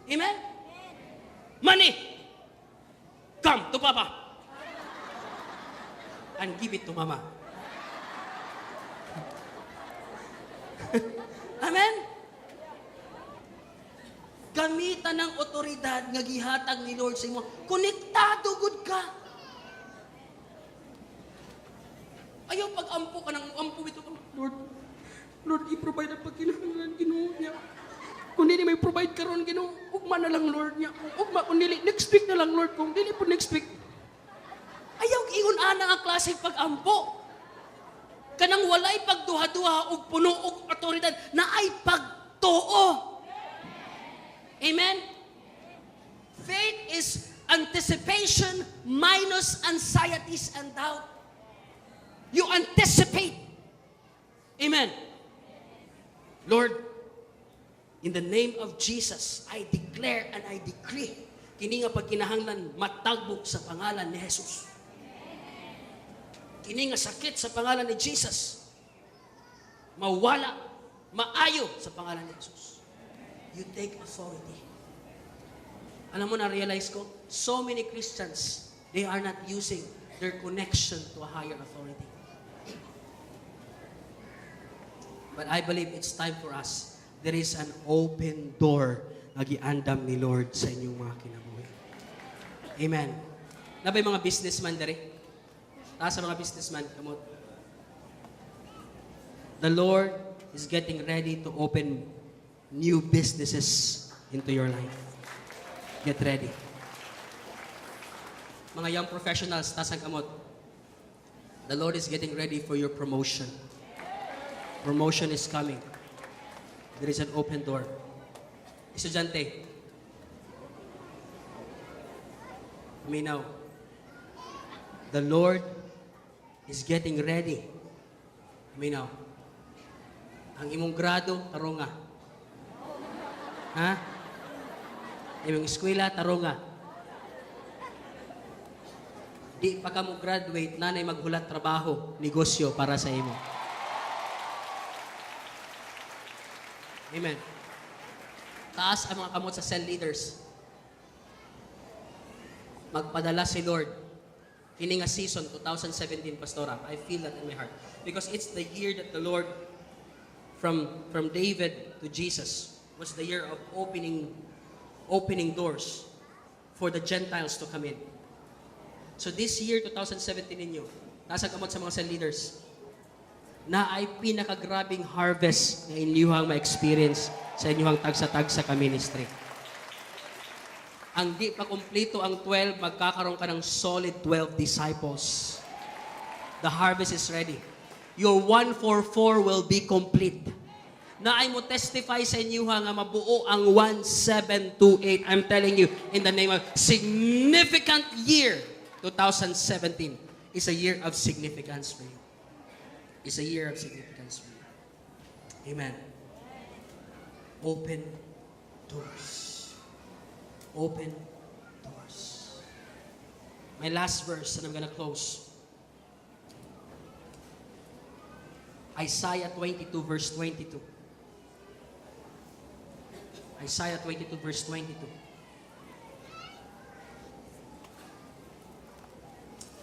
Amen? Money! Come to Papa. And give it to Mama. Amen? Gamitan ng otoridad nga gihatag ni Lord sa imo. Konektado gud ka. Ayaw pag-ampo ka ng ampo ito. Lord, Lord, i-provide ang pagkinahanglan, Ginoo niya. Kung dili may provide karon, Ginoo, ugma na lang, Lord niya. Ugma, kung dili, next week na lang, Lord. Kung dili po next week. Ayaw ingon ana ang klase pag-ampo. Kanang walay pagduha-duha og puno og otoridad na ay pagtuo. Amen? Faith is anticipation minus anxieties and doubt. You anticipate. Amen. Lord, in the name of Jesus, I declare and I decree, kini nga pagkinahanglan matagbok sa pangalan ni Jesus. Kini nga sakit sa pangalan ni Jesus, mawala, maayo sa pangalan ni Jesus. You take authority. Alam mo, na-realize ko, so many Christians, they are not using their connection to a higher authority. But I believe it's time for us. There is an open door na giandam ni Lord sa inyong mga kinabuhi. Amen. Nabay mga businessman dere? Taas sa mga businessman, kamot. The Lord is getting ready to open new businesses into your life. Get ready. Mga young professionals, taas ang kamot. The Lord is getting ready for your promotion. Promotion is coming. There is an open door. Estudyante, now, the Lord is getting ready. Now, ang imong grado, tarunga. Ha? Imong eskwela, tarunga. Di pa ka mo graduate, nanay maghulat trabaho, negosyo para sa imo. Amen. Taas ang mga kamot sa cell leaders. Magpadala si Lord. Kini nga season, 2017, Pastora, I feel that in my heart. Because it's the year that the Lord, from David to Jesus, was the year of opening doors for the Gentiles to come in. So this year, 2017 ninyo, taas ang kamot sa mga cell leaders, na ay pinakagrabing harvest na inyuhang ma-experience sa inyuhang tagsa-tagsa ka ministry. Ang di pa kumplito ang 12, magkakaroon ka ng solid 12 disciples. The harvest is ready. Your 144 will be complete. Na ay mo testify sa inyuha nga mabuo ang 1728. I'm telling you, in the name of significant year, 2017 is a year of significance for you. It's a year of significance for you. Amen. Open doors. Open doors. My last verse, and I'm going to close. Isaiah 22, verse 22. Isaiah 22, verse 22.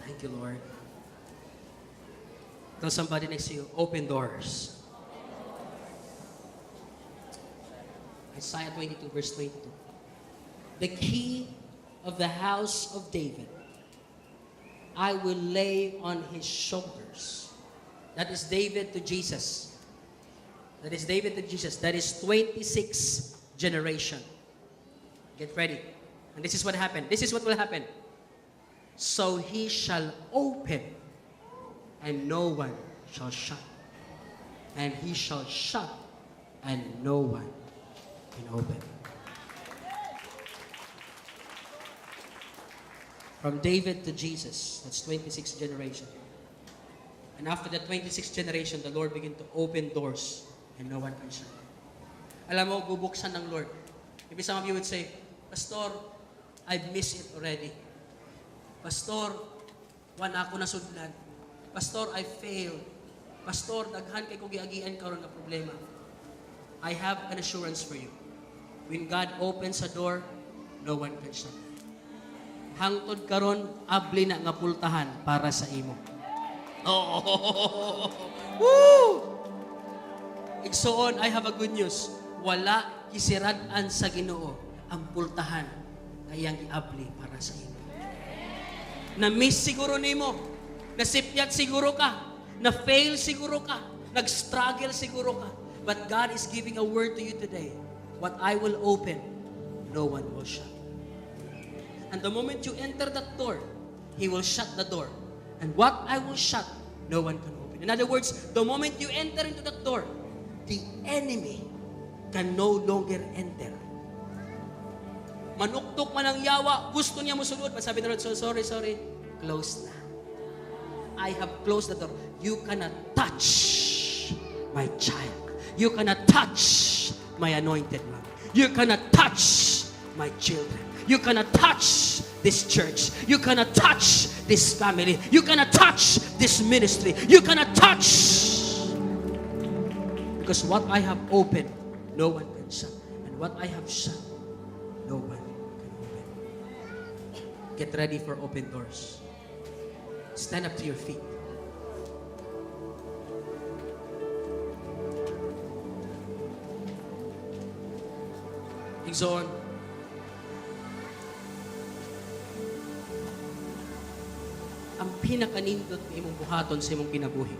Thank you, Lord. Tell somebody next to you, open doors. Isaiah 22, verse 22. The key of the house of David, I will lay on his shoulders. That is David to Jesus. That is David to Jesus. That is 26th generation. Get ready. And this is what happened. This is what will happen. So he shall open, and no one shall shut. And he shall shut, and no one can open. From David to Jesus, that's 26th generation. And after the 26th generation, the Lord began to open doors and no one can shut. Alam mo, bubuksan ng Lord. Maybe some of you would say, Pastor, I've missed it already. Pastor, wala ako nasudlan. Pastor, I failed. Pastor, daghan kay ko giagian karon nga problema. I have an assurance for you. When God opens a door, no one can shut it. Hangtod karon, abli na nga pultahan para sa imo. Oh! Woo! Igsoon, I have a good news. Wala gisirad-an sa Ginoo ang pultahan nga iyang giabli para sa imo. Na-miss siguro nimo. Nasipyat siguro ka. Na-fail siguro ka. Nag-struggle siguro ka. But God is giving a word to you today. What I will open, no one will shut. And the moment you enter that door, He will shut the door. And what I will shut, no one can open. In other words, the moment you enter into that door, the enemy can no longer enter. Manuktok man ang yawa, gusto niya musulod. But sabi ng Lord, "So sorry, sorry, close na. I have closed the door. You cannot touch my child. You cannot touch my anointed one. You cannot touch my children. You cannot touch this church. You cannot touch this family. You cannot touch this ministry. You cannot touch. Because what I have opened, no one can shut. And what I have shut, no one can open." Get ready for open doors. Stand up to your feet. Igsoon, ang pinakanindot nga imong buhaton sa imong kinabuhi,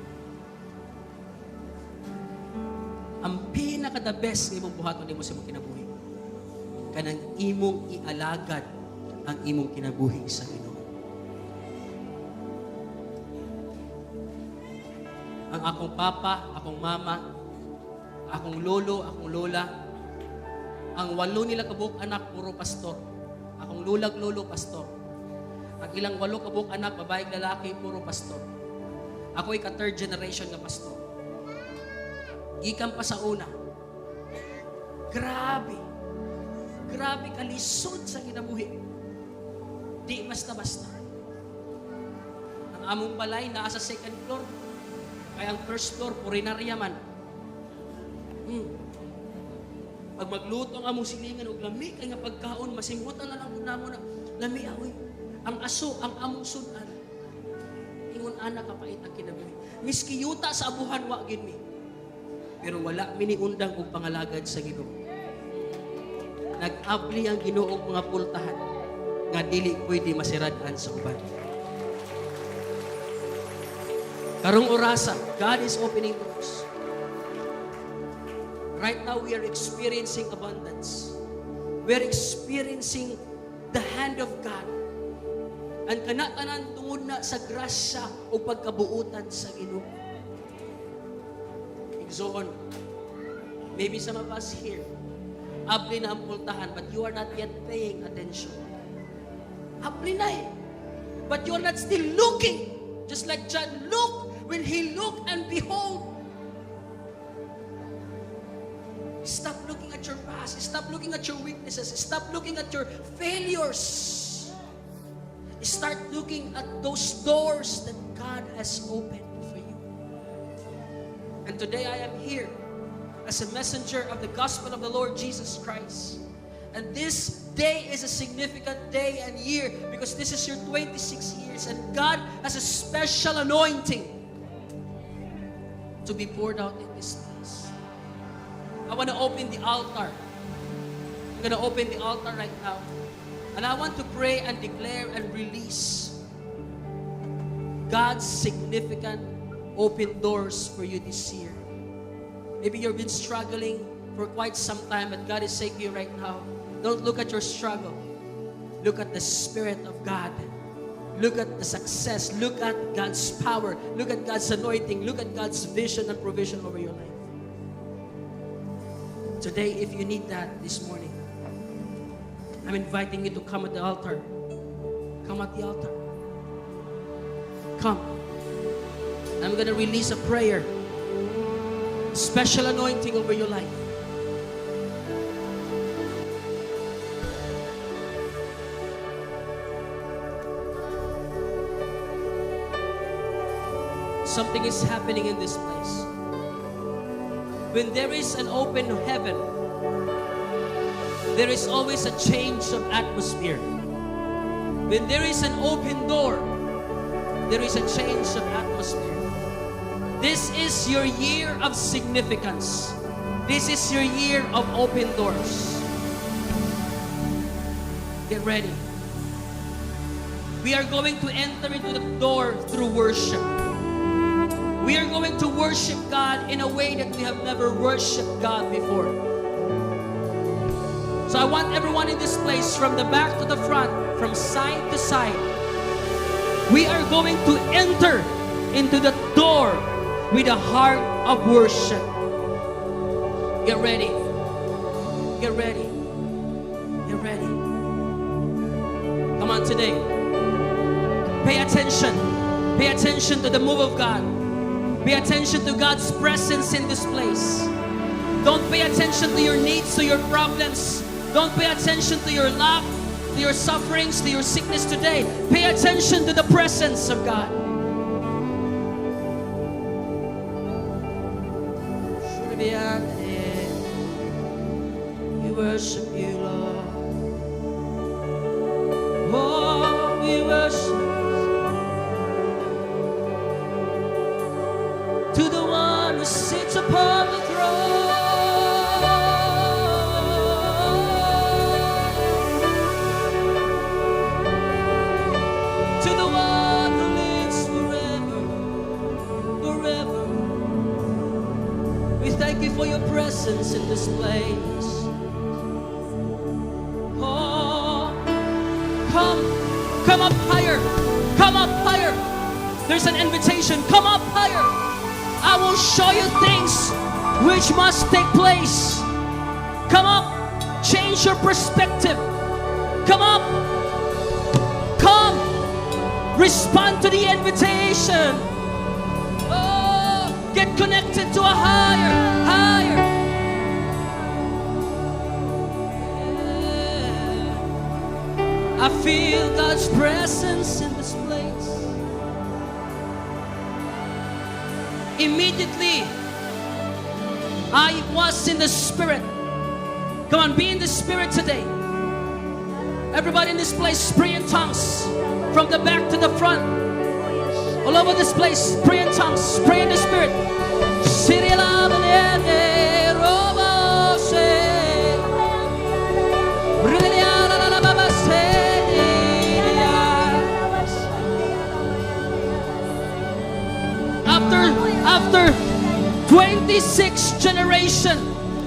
ang pinaka the best nga imong buhaton nimo sa imong kinabuhi, kanang imong ialagad ang imong kinabuhi sa Ginoo. Ang akong papa, akong mama, akong lolo, akong lola, ang walo nila kabuok anak puro pastor. Akong lolag lolo, pastor. Ang ilang walo kabuok anak, babae, lalaki, puro pastor. Ako ka third generation nga pastor. Gikan pa sa una. Grabe. Grabe kalisod sa kinabuhi. Di basta-basta. Ang among balay naa sa second floor. Kaya ang first floor, purinarya man. Pag magluto ang among silingan og lami kay nga pagkaon, masimhutan na lang gud namo na lami aoy. Ang aso ang among sud-an. Ingon ana kapait ang kinabuhi. Miski yuta sa abuhan, wa gid mi. Pero wala mi niundang og pangalagad sa Ginoo. Nag-abli ang Ginoo og mga pultahan nga dili pwede masirad-an sa uban. Karong orasa, God is opening doors. Right now, we are experiencing abundance. We are experiencing the hand of God. And kana tanan tungod na sa grasya o pagkabuutan sa Ginoo. Igsoon, maybe some of us here, abli na ang pultahan, but you are not yet paying attention. Abli na eh. But you are not still looking. Just like John looked, when he looked and behold. Stop looking at your past. Stop looking at your weaknesses. Stop looking at your failures. Start looking at those doors that God has opened for you. And today I am here as a messenger of the gospel of the Lord Jesus Christ. And this day is a significant day and year because this is your 26 years and God has a special anointing to be poured out in this place. I want to open the altar. I'm going to open the altar right now. And I want to pray and declare and release God's significant open doors for you this year. Maybe you've been struggling for quite some time, but God is saying to you right now, don't look at your struggle. Look at the Spirit of God. Look at the success. Look at God's power. Look at God's anointing. Look at God's vision and provision over your life. Today, if you need that this morning, I'm inviting you to come at the altar. Come at the altar. Come. I'm going to release a prayer. Special anointing over your life. Some Something is happening in this place. When there is an open heaven, there is always a change of atmosphere. When there is an open door, there is a change of atmosphere. This is your year of significance. This is your year of open doors. Get ready. We are going to enter into the door through worship. We are going to worship God in a way that we have never worshiped God before. So I want everyone in this place, from the back to the front, from side to side, we are going to enter into the door with a heart of worship. Get ready. Get ready. Get ready. Come on today. Pay attention. Pay attention to the move of God. Pay attention to God's presence in this place. Don't pay attention to your needs, to your problems. Don't pay attention to your lack, to your sufferings, to your sickness today. Pay attention to the presence of God. We worship you, Lord. Oh, we worship to the one who sits upon the throne. To the one who lives forever, forever. We thank you for your presence in this place. Oh, come, come up higher, come up higher. There's an invitation. Come up higher. I will show you things which must take place. Come up. Change your perspective. Come up. Come. Respond to the invitation. Oh, get connected to a higher, higher. Yeah. I feel God's presence in this place. Immediately, I was in the Spirit. Come on, be in the Spirit today. Everybody in this place, pray in tongues. From the back to the front. All over this place, pray in tongues, pray in the Spirit. After 26 generation,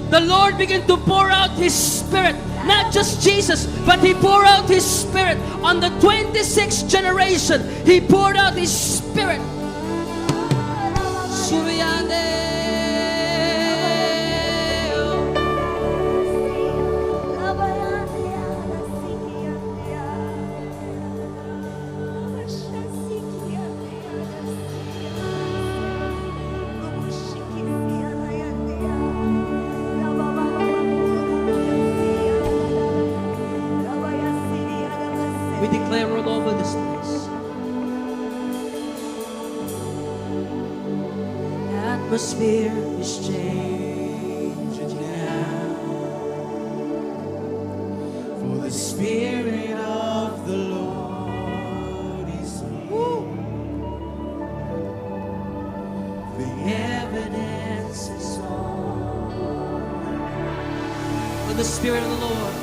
the Lord began to pour out His Spirit. Not just Jesus, but He poured out His Spirit on the 26th generation. He poured out His Spirit. We declare all over this place. Atmosphere is changing now. For the Spirit of the Lord is here. The Evidence is all. For the Spirit of the Lord.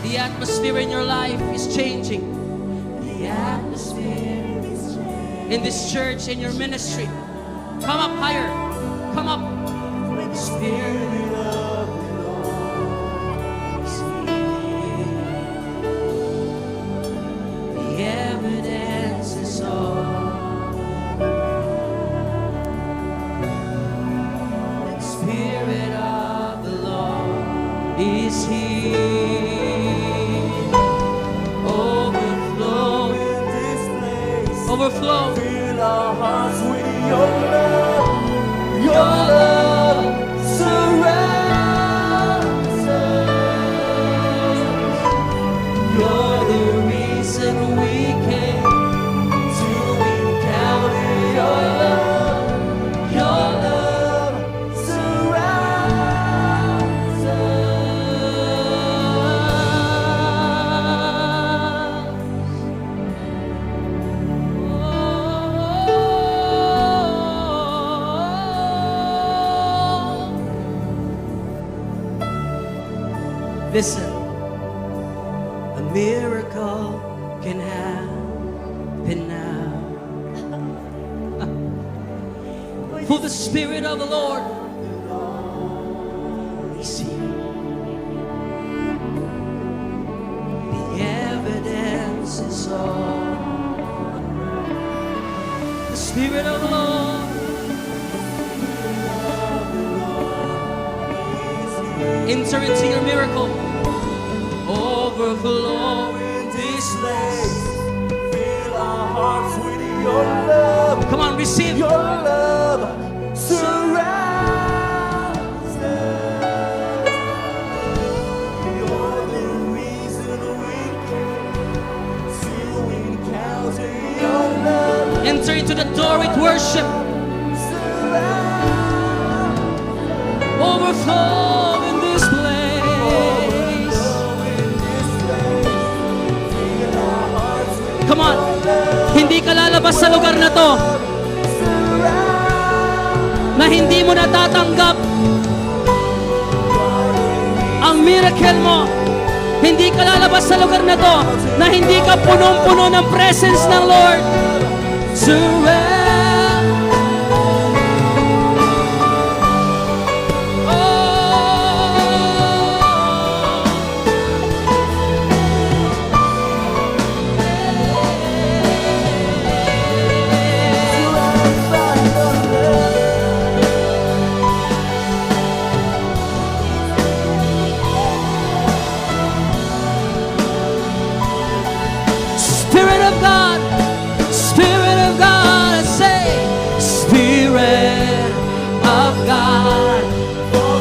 The atmosphere in your life is changing. The atmosphere in this church, in your ministry. Come up higher. Come up. The Spirit of the Lord is here. The evidence is all. The Spirit of the Lord is here. Overflow. In this place, Overflow. fill our hearts with your love. Your love surrounds us. You're the Listen, a miracle can happen now. For the Spirit of the Lord is here. The evidence is all around. The Spirit of the Lord. Enter into your miracle. Overflow In this place, fill our hearts with your love. Come on, receive. Your love surrounds us. You're the reason we came to encounter your love. Enter into the door with worship. Surround. Overflow in this place. In this place, fill our hearts with Come on. Hindi ka lalabas sa lugar na to surround. Na hindi mo natatanggap ang miracle mo. Hindi ka lalabas sa lugar na to na hindi ka punong-puno ng presence ng Lord. Surround. Oh. Surrounded by your love. Spirit of God, Spirit of God, say, Spirit of God,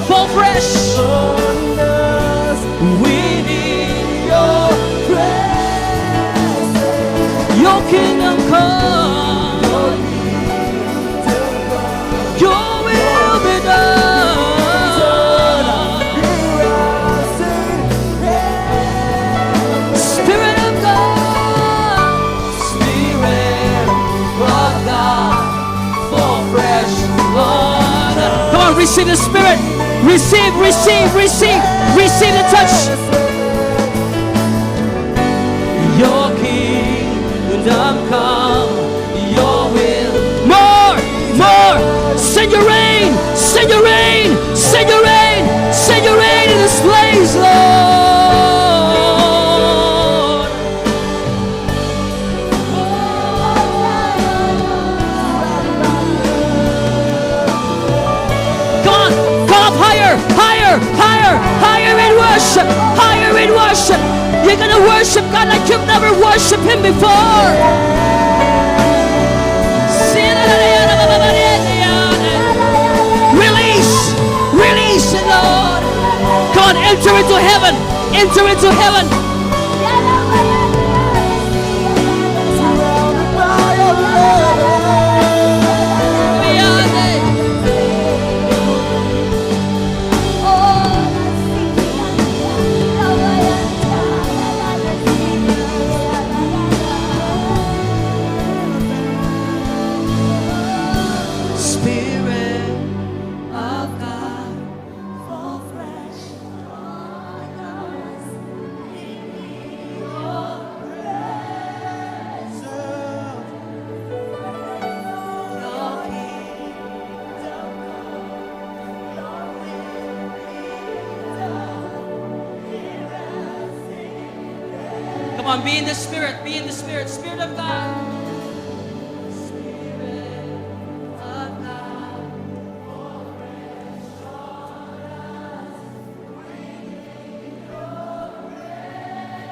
fall fresh. On us, We need your presence. Your kingdom come, Your will be done. Here as in heaven. Spirit of God, Spirit of God, fall fresh on. Come on, receive the Spirit. Receive, receive, receive, receive the touch. Your kingdom come, Your will. More, more. Send your rain, send your rain, send your rain, send your rain in this place, Lord. Come on, come up higher, higher, higher, higher in worship, higher in worship. You're gonna worship God like you've never worshiped Him before. Release, release it, Lord. Come on, enter into heaven, enter into heaven. Surrounded by your love. Spirit of God, Fall fresh on us. We need your presence. Your kingdom come, Your will be done here as in Come on, be in the Spirit, be in the Spirit, Spirit of God. Spirit of God, fall fresh on us. We need Your presence.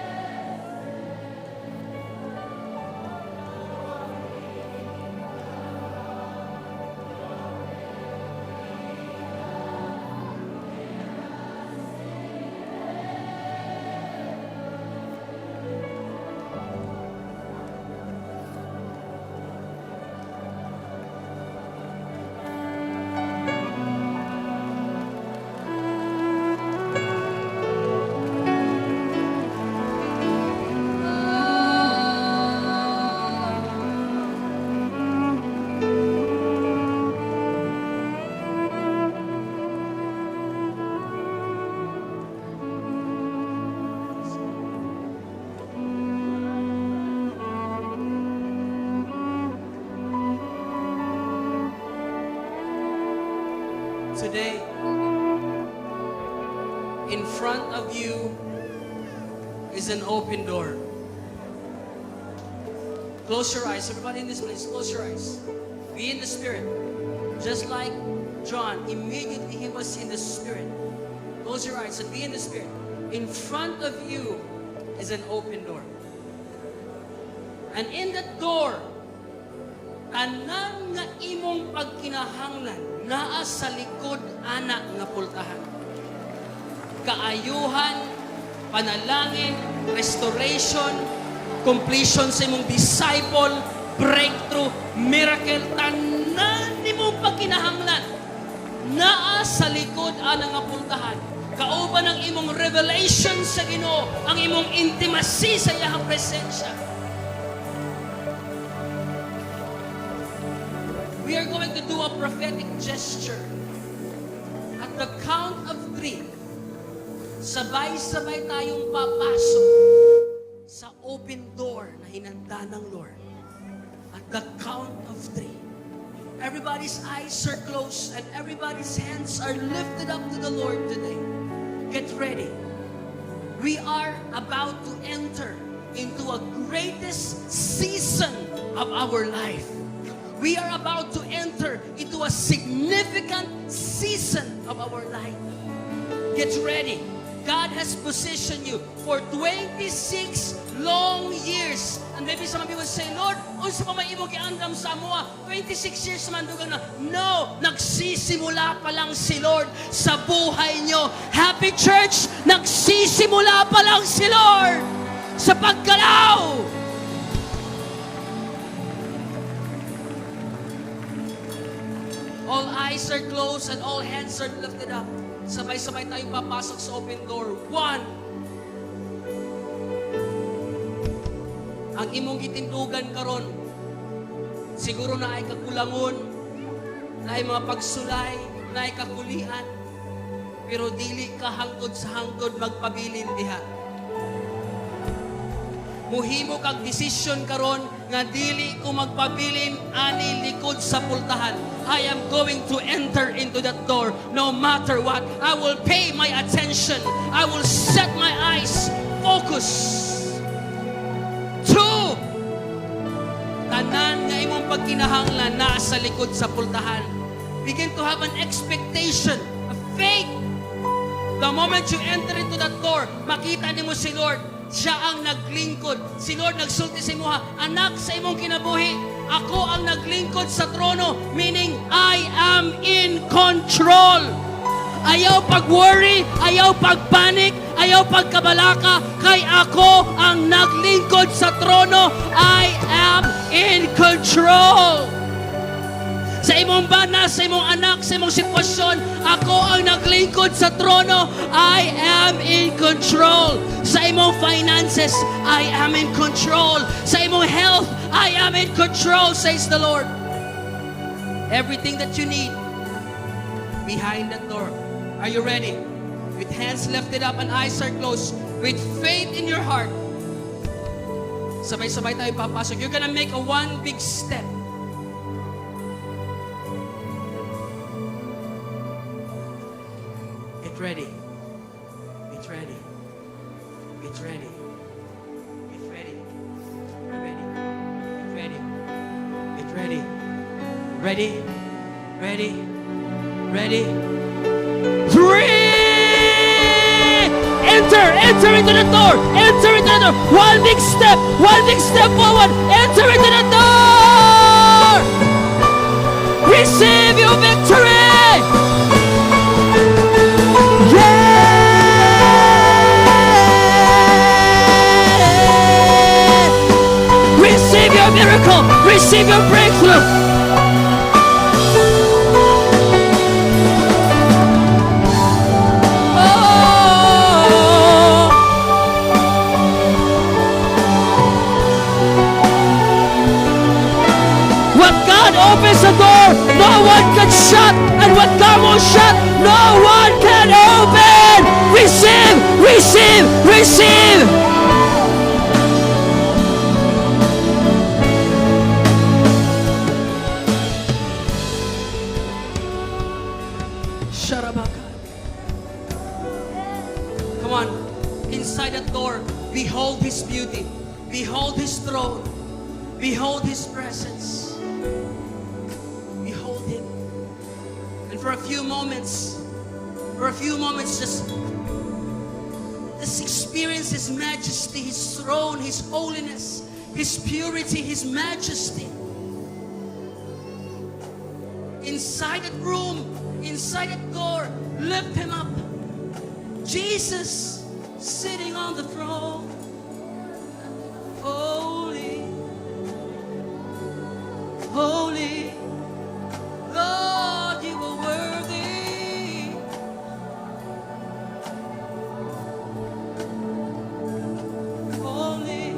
Today, in front of you is an open door. Close your eyes. Everybody in this place, close your eyes. Be in the Spirit. Just like John, immediately he was in the Spirit. Close your eyes and be in the Spirit. In front of you is an open door. And in that door, tanan nga imong pagkinahanglan naa sa likod ana nga pultahan. Kaayuhan, panalangin, restoration, completion sa imong disciple, breakthrough, miracle, tanan nimong pagkinahanglan naa sa likod ana nga pultahan. Kauban ang imong revelation sa Ginoo, ang imong intimacy sa iyang presensya. We are going to do a prophetic gesture. At the count of three, sabay-sabay tayong papasok sa open door na hinanda ng Lord. At the count of three. Everybody's eyes are closed and everybody's hands are lifted up to the Lord today. Get ready. We are about to enter into a greatest season of our life. We are about to enter into a significant season of our life. Get ready. God has positioned you for 26 long years. And maybe some of you will say, "Lord, unsa pa may imong giandam sa amoa? 26 years man dugang na." No! Nagsisimula pa lang si Lord sa buhay nyo. Happy Church, nagsisimula pa lang si Lord sa paggalaw. All eyes are closed and all hands are lifted up. Sabay-sabay tayong papasok sa open door. One. Ang imong gitindugan karon, siguro naay kakulangon, naay mga pagsulay, naay kakulian, pero dili ka hangtod sa hangtod magpabilin diha. Muhimo kag desisyon karon nga dili ko magpabilin ani likod sa pultahan. I am going to enter into that door no matter what. I will pay my attention. I will set my eyes focus. Two, tanan nga imong pagkinahanglan naa sa likod sa pultahan. Begin to have an expectation, a faith. The moment you enter into that door, makita nimo si Lord. Siya ang naglingkod. Si Lord nagsulti sa imuha, "Anak, sa imong kinabuhi, ako ang naglingkod sa trono," meaning I am in control. Ayaw pag-worry, ayaw pag-panic, ayaw pagkabalaka, kay ako ang naglingkod sa trono. I am in control. Sa imong bana, sa imong anak, sa imong sitwasyon, ako ang naglingkod sa trono. I am in control. Sa imong finances, I am in control. Sa imong health, I am in control, says the Lord. Everything that you need behind that door. Are you ready? With hands lifted up and eyes are closed, with faith in your heart, sabay-sabay tayo papasok. You're gonna make a one big step. Get ready. Get ready. Get ready. Get ready. Get ready. Get ready. Get ready. Ready? Ready? Ready? Three! Enter! Enter into the door! Enter into the door! One big step! One big step forward! Enter into the door! Receive your victory! Yeah! Receive your miracle! Receive your breakthrough! Oh! What God opens the door, no one can shut. And what God will shut, no one can open. Receive, receive, receive. beauty. Behold His throne. Behold His presence. Behold Him. And for a few moments, for a few moments, just experience His majesty, His throne, His holiness, His purity, His majesty. Inside that room, inside that door, lift Him up. Jesus sitting on the throne. Holy, holy, Lord, you are worthy. Holy,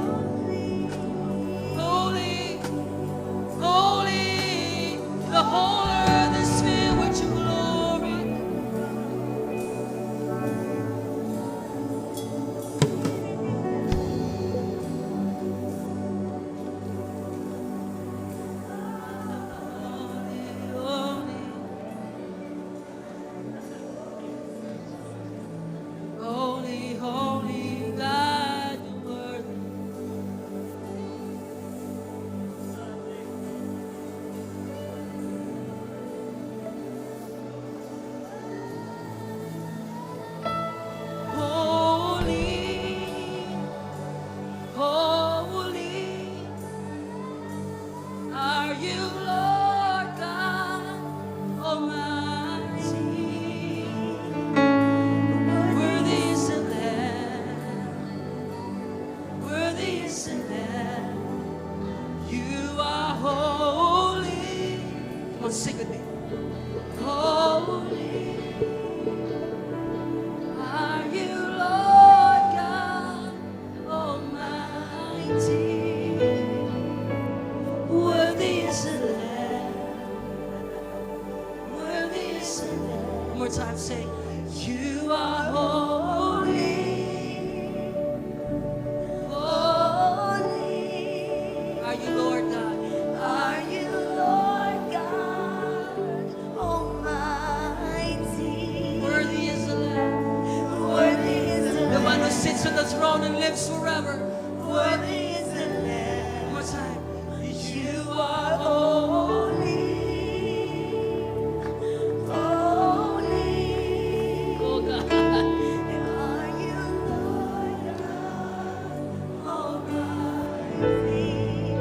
holy, holy, the whole earth is filled with your glory. Holy, holy, holy, holy God, you're worthy. Holy, holy are you, Lord God Almighty. Worthy is the Lamb, worthy is the Lamb. You are holy. Come on, sing with me. Holy are you, Lord God Almighty. Worthy is the Lamb. Worthy is the Lamb. One more time, say, you are holy. Holy are you, Lord God. Are you Lord God Almighty? Worthy is the Lamb. Worthy is the The one who Lamb. sits on the throne and lives forever. Worthy is the Lamb. One more time. You are holy. Holy, holy. Oh God. Are you Lord God Almighty?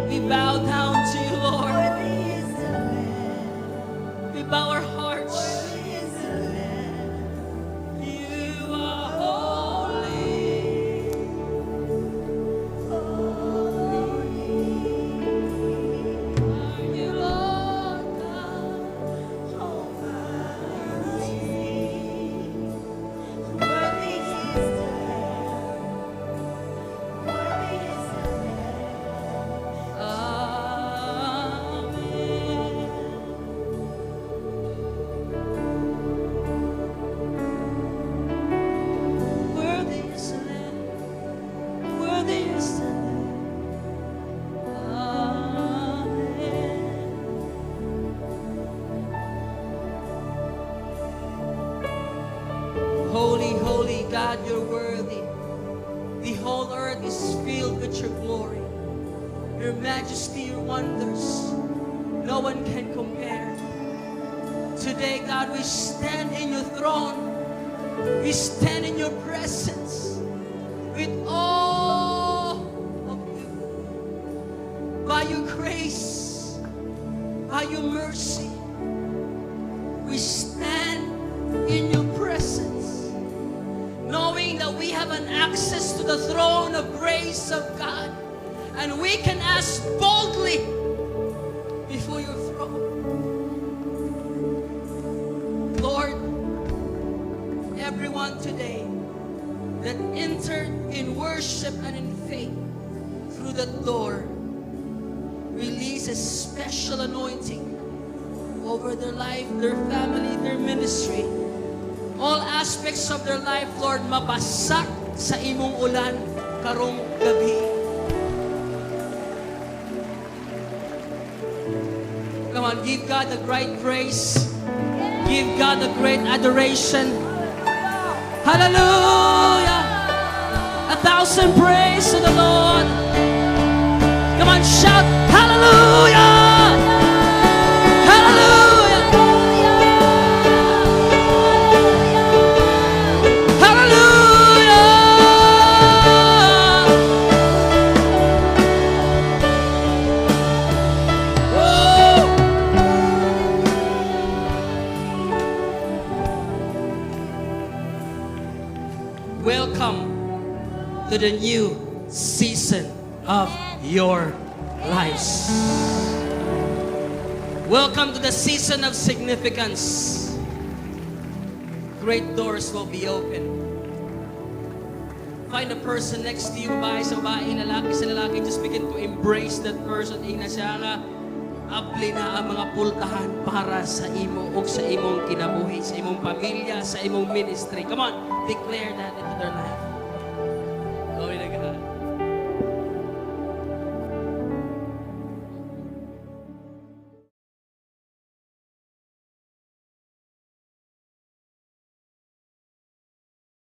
We bow down to you, Lord. Worthy is the Lamb. We bow our hearts. Worthy is the Lamb. You are holy. Holy. Are you, Lord God? Almighty. Worthy is the Lamb. Worthy is the Lamb. Amen. Worthy is the Lamb. Worthy is the Lamb. Amen. Holy, holy God, you're worthy. The whole earth is filled with your glory, your majesty, your wonders. No one can compare. Today, God, we stand in your throne. We stand in your presence with all of you. By your grace, by your mercy, we stand in your presence, knowing that we have an access to the throne of grace of God, and we can ask boldly before your throne. Lord, everyone today that entered in worship and in faith through that door, release a special anointing over their life, their family, their ministry. All aspects of their life, Lord, mabasa sa imong ulan karong gabi. Come on, give God a great praise. Give God a great adoration. Hallelujah! 1,000 praise to the Lord. Come on, shout, "Hallelujah! Hallelujah! Hallelujah!" Woo! Welcome to the new season of your lives. Welcome to the season of significance. Great doors will be open. Find a person next to you, babae sa babae, lalaki sa lalaki, just begin to embrace that person. Ingna siya nga, abli na ang mga pultahan para sa imo o sa imong kinabuhi, sa imong pamilya, sa imong ministry. Come on, declare that into their life.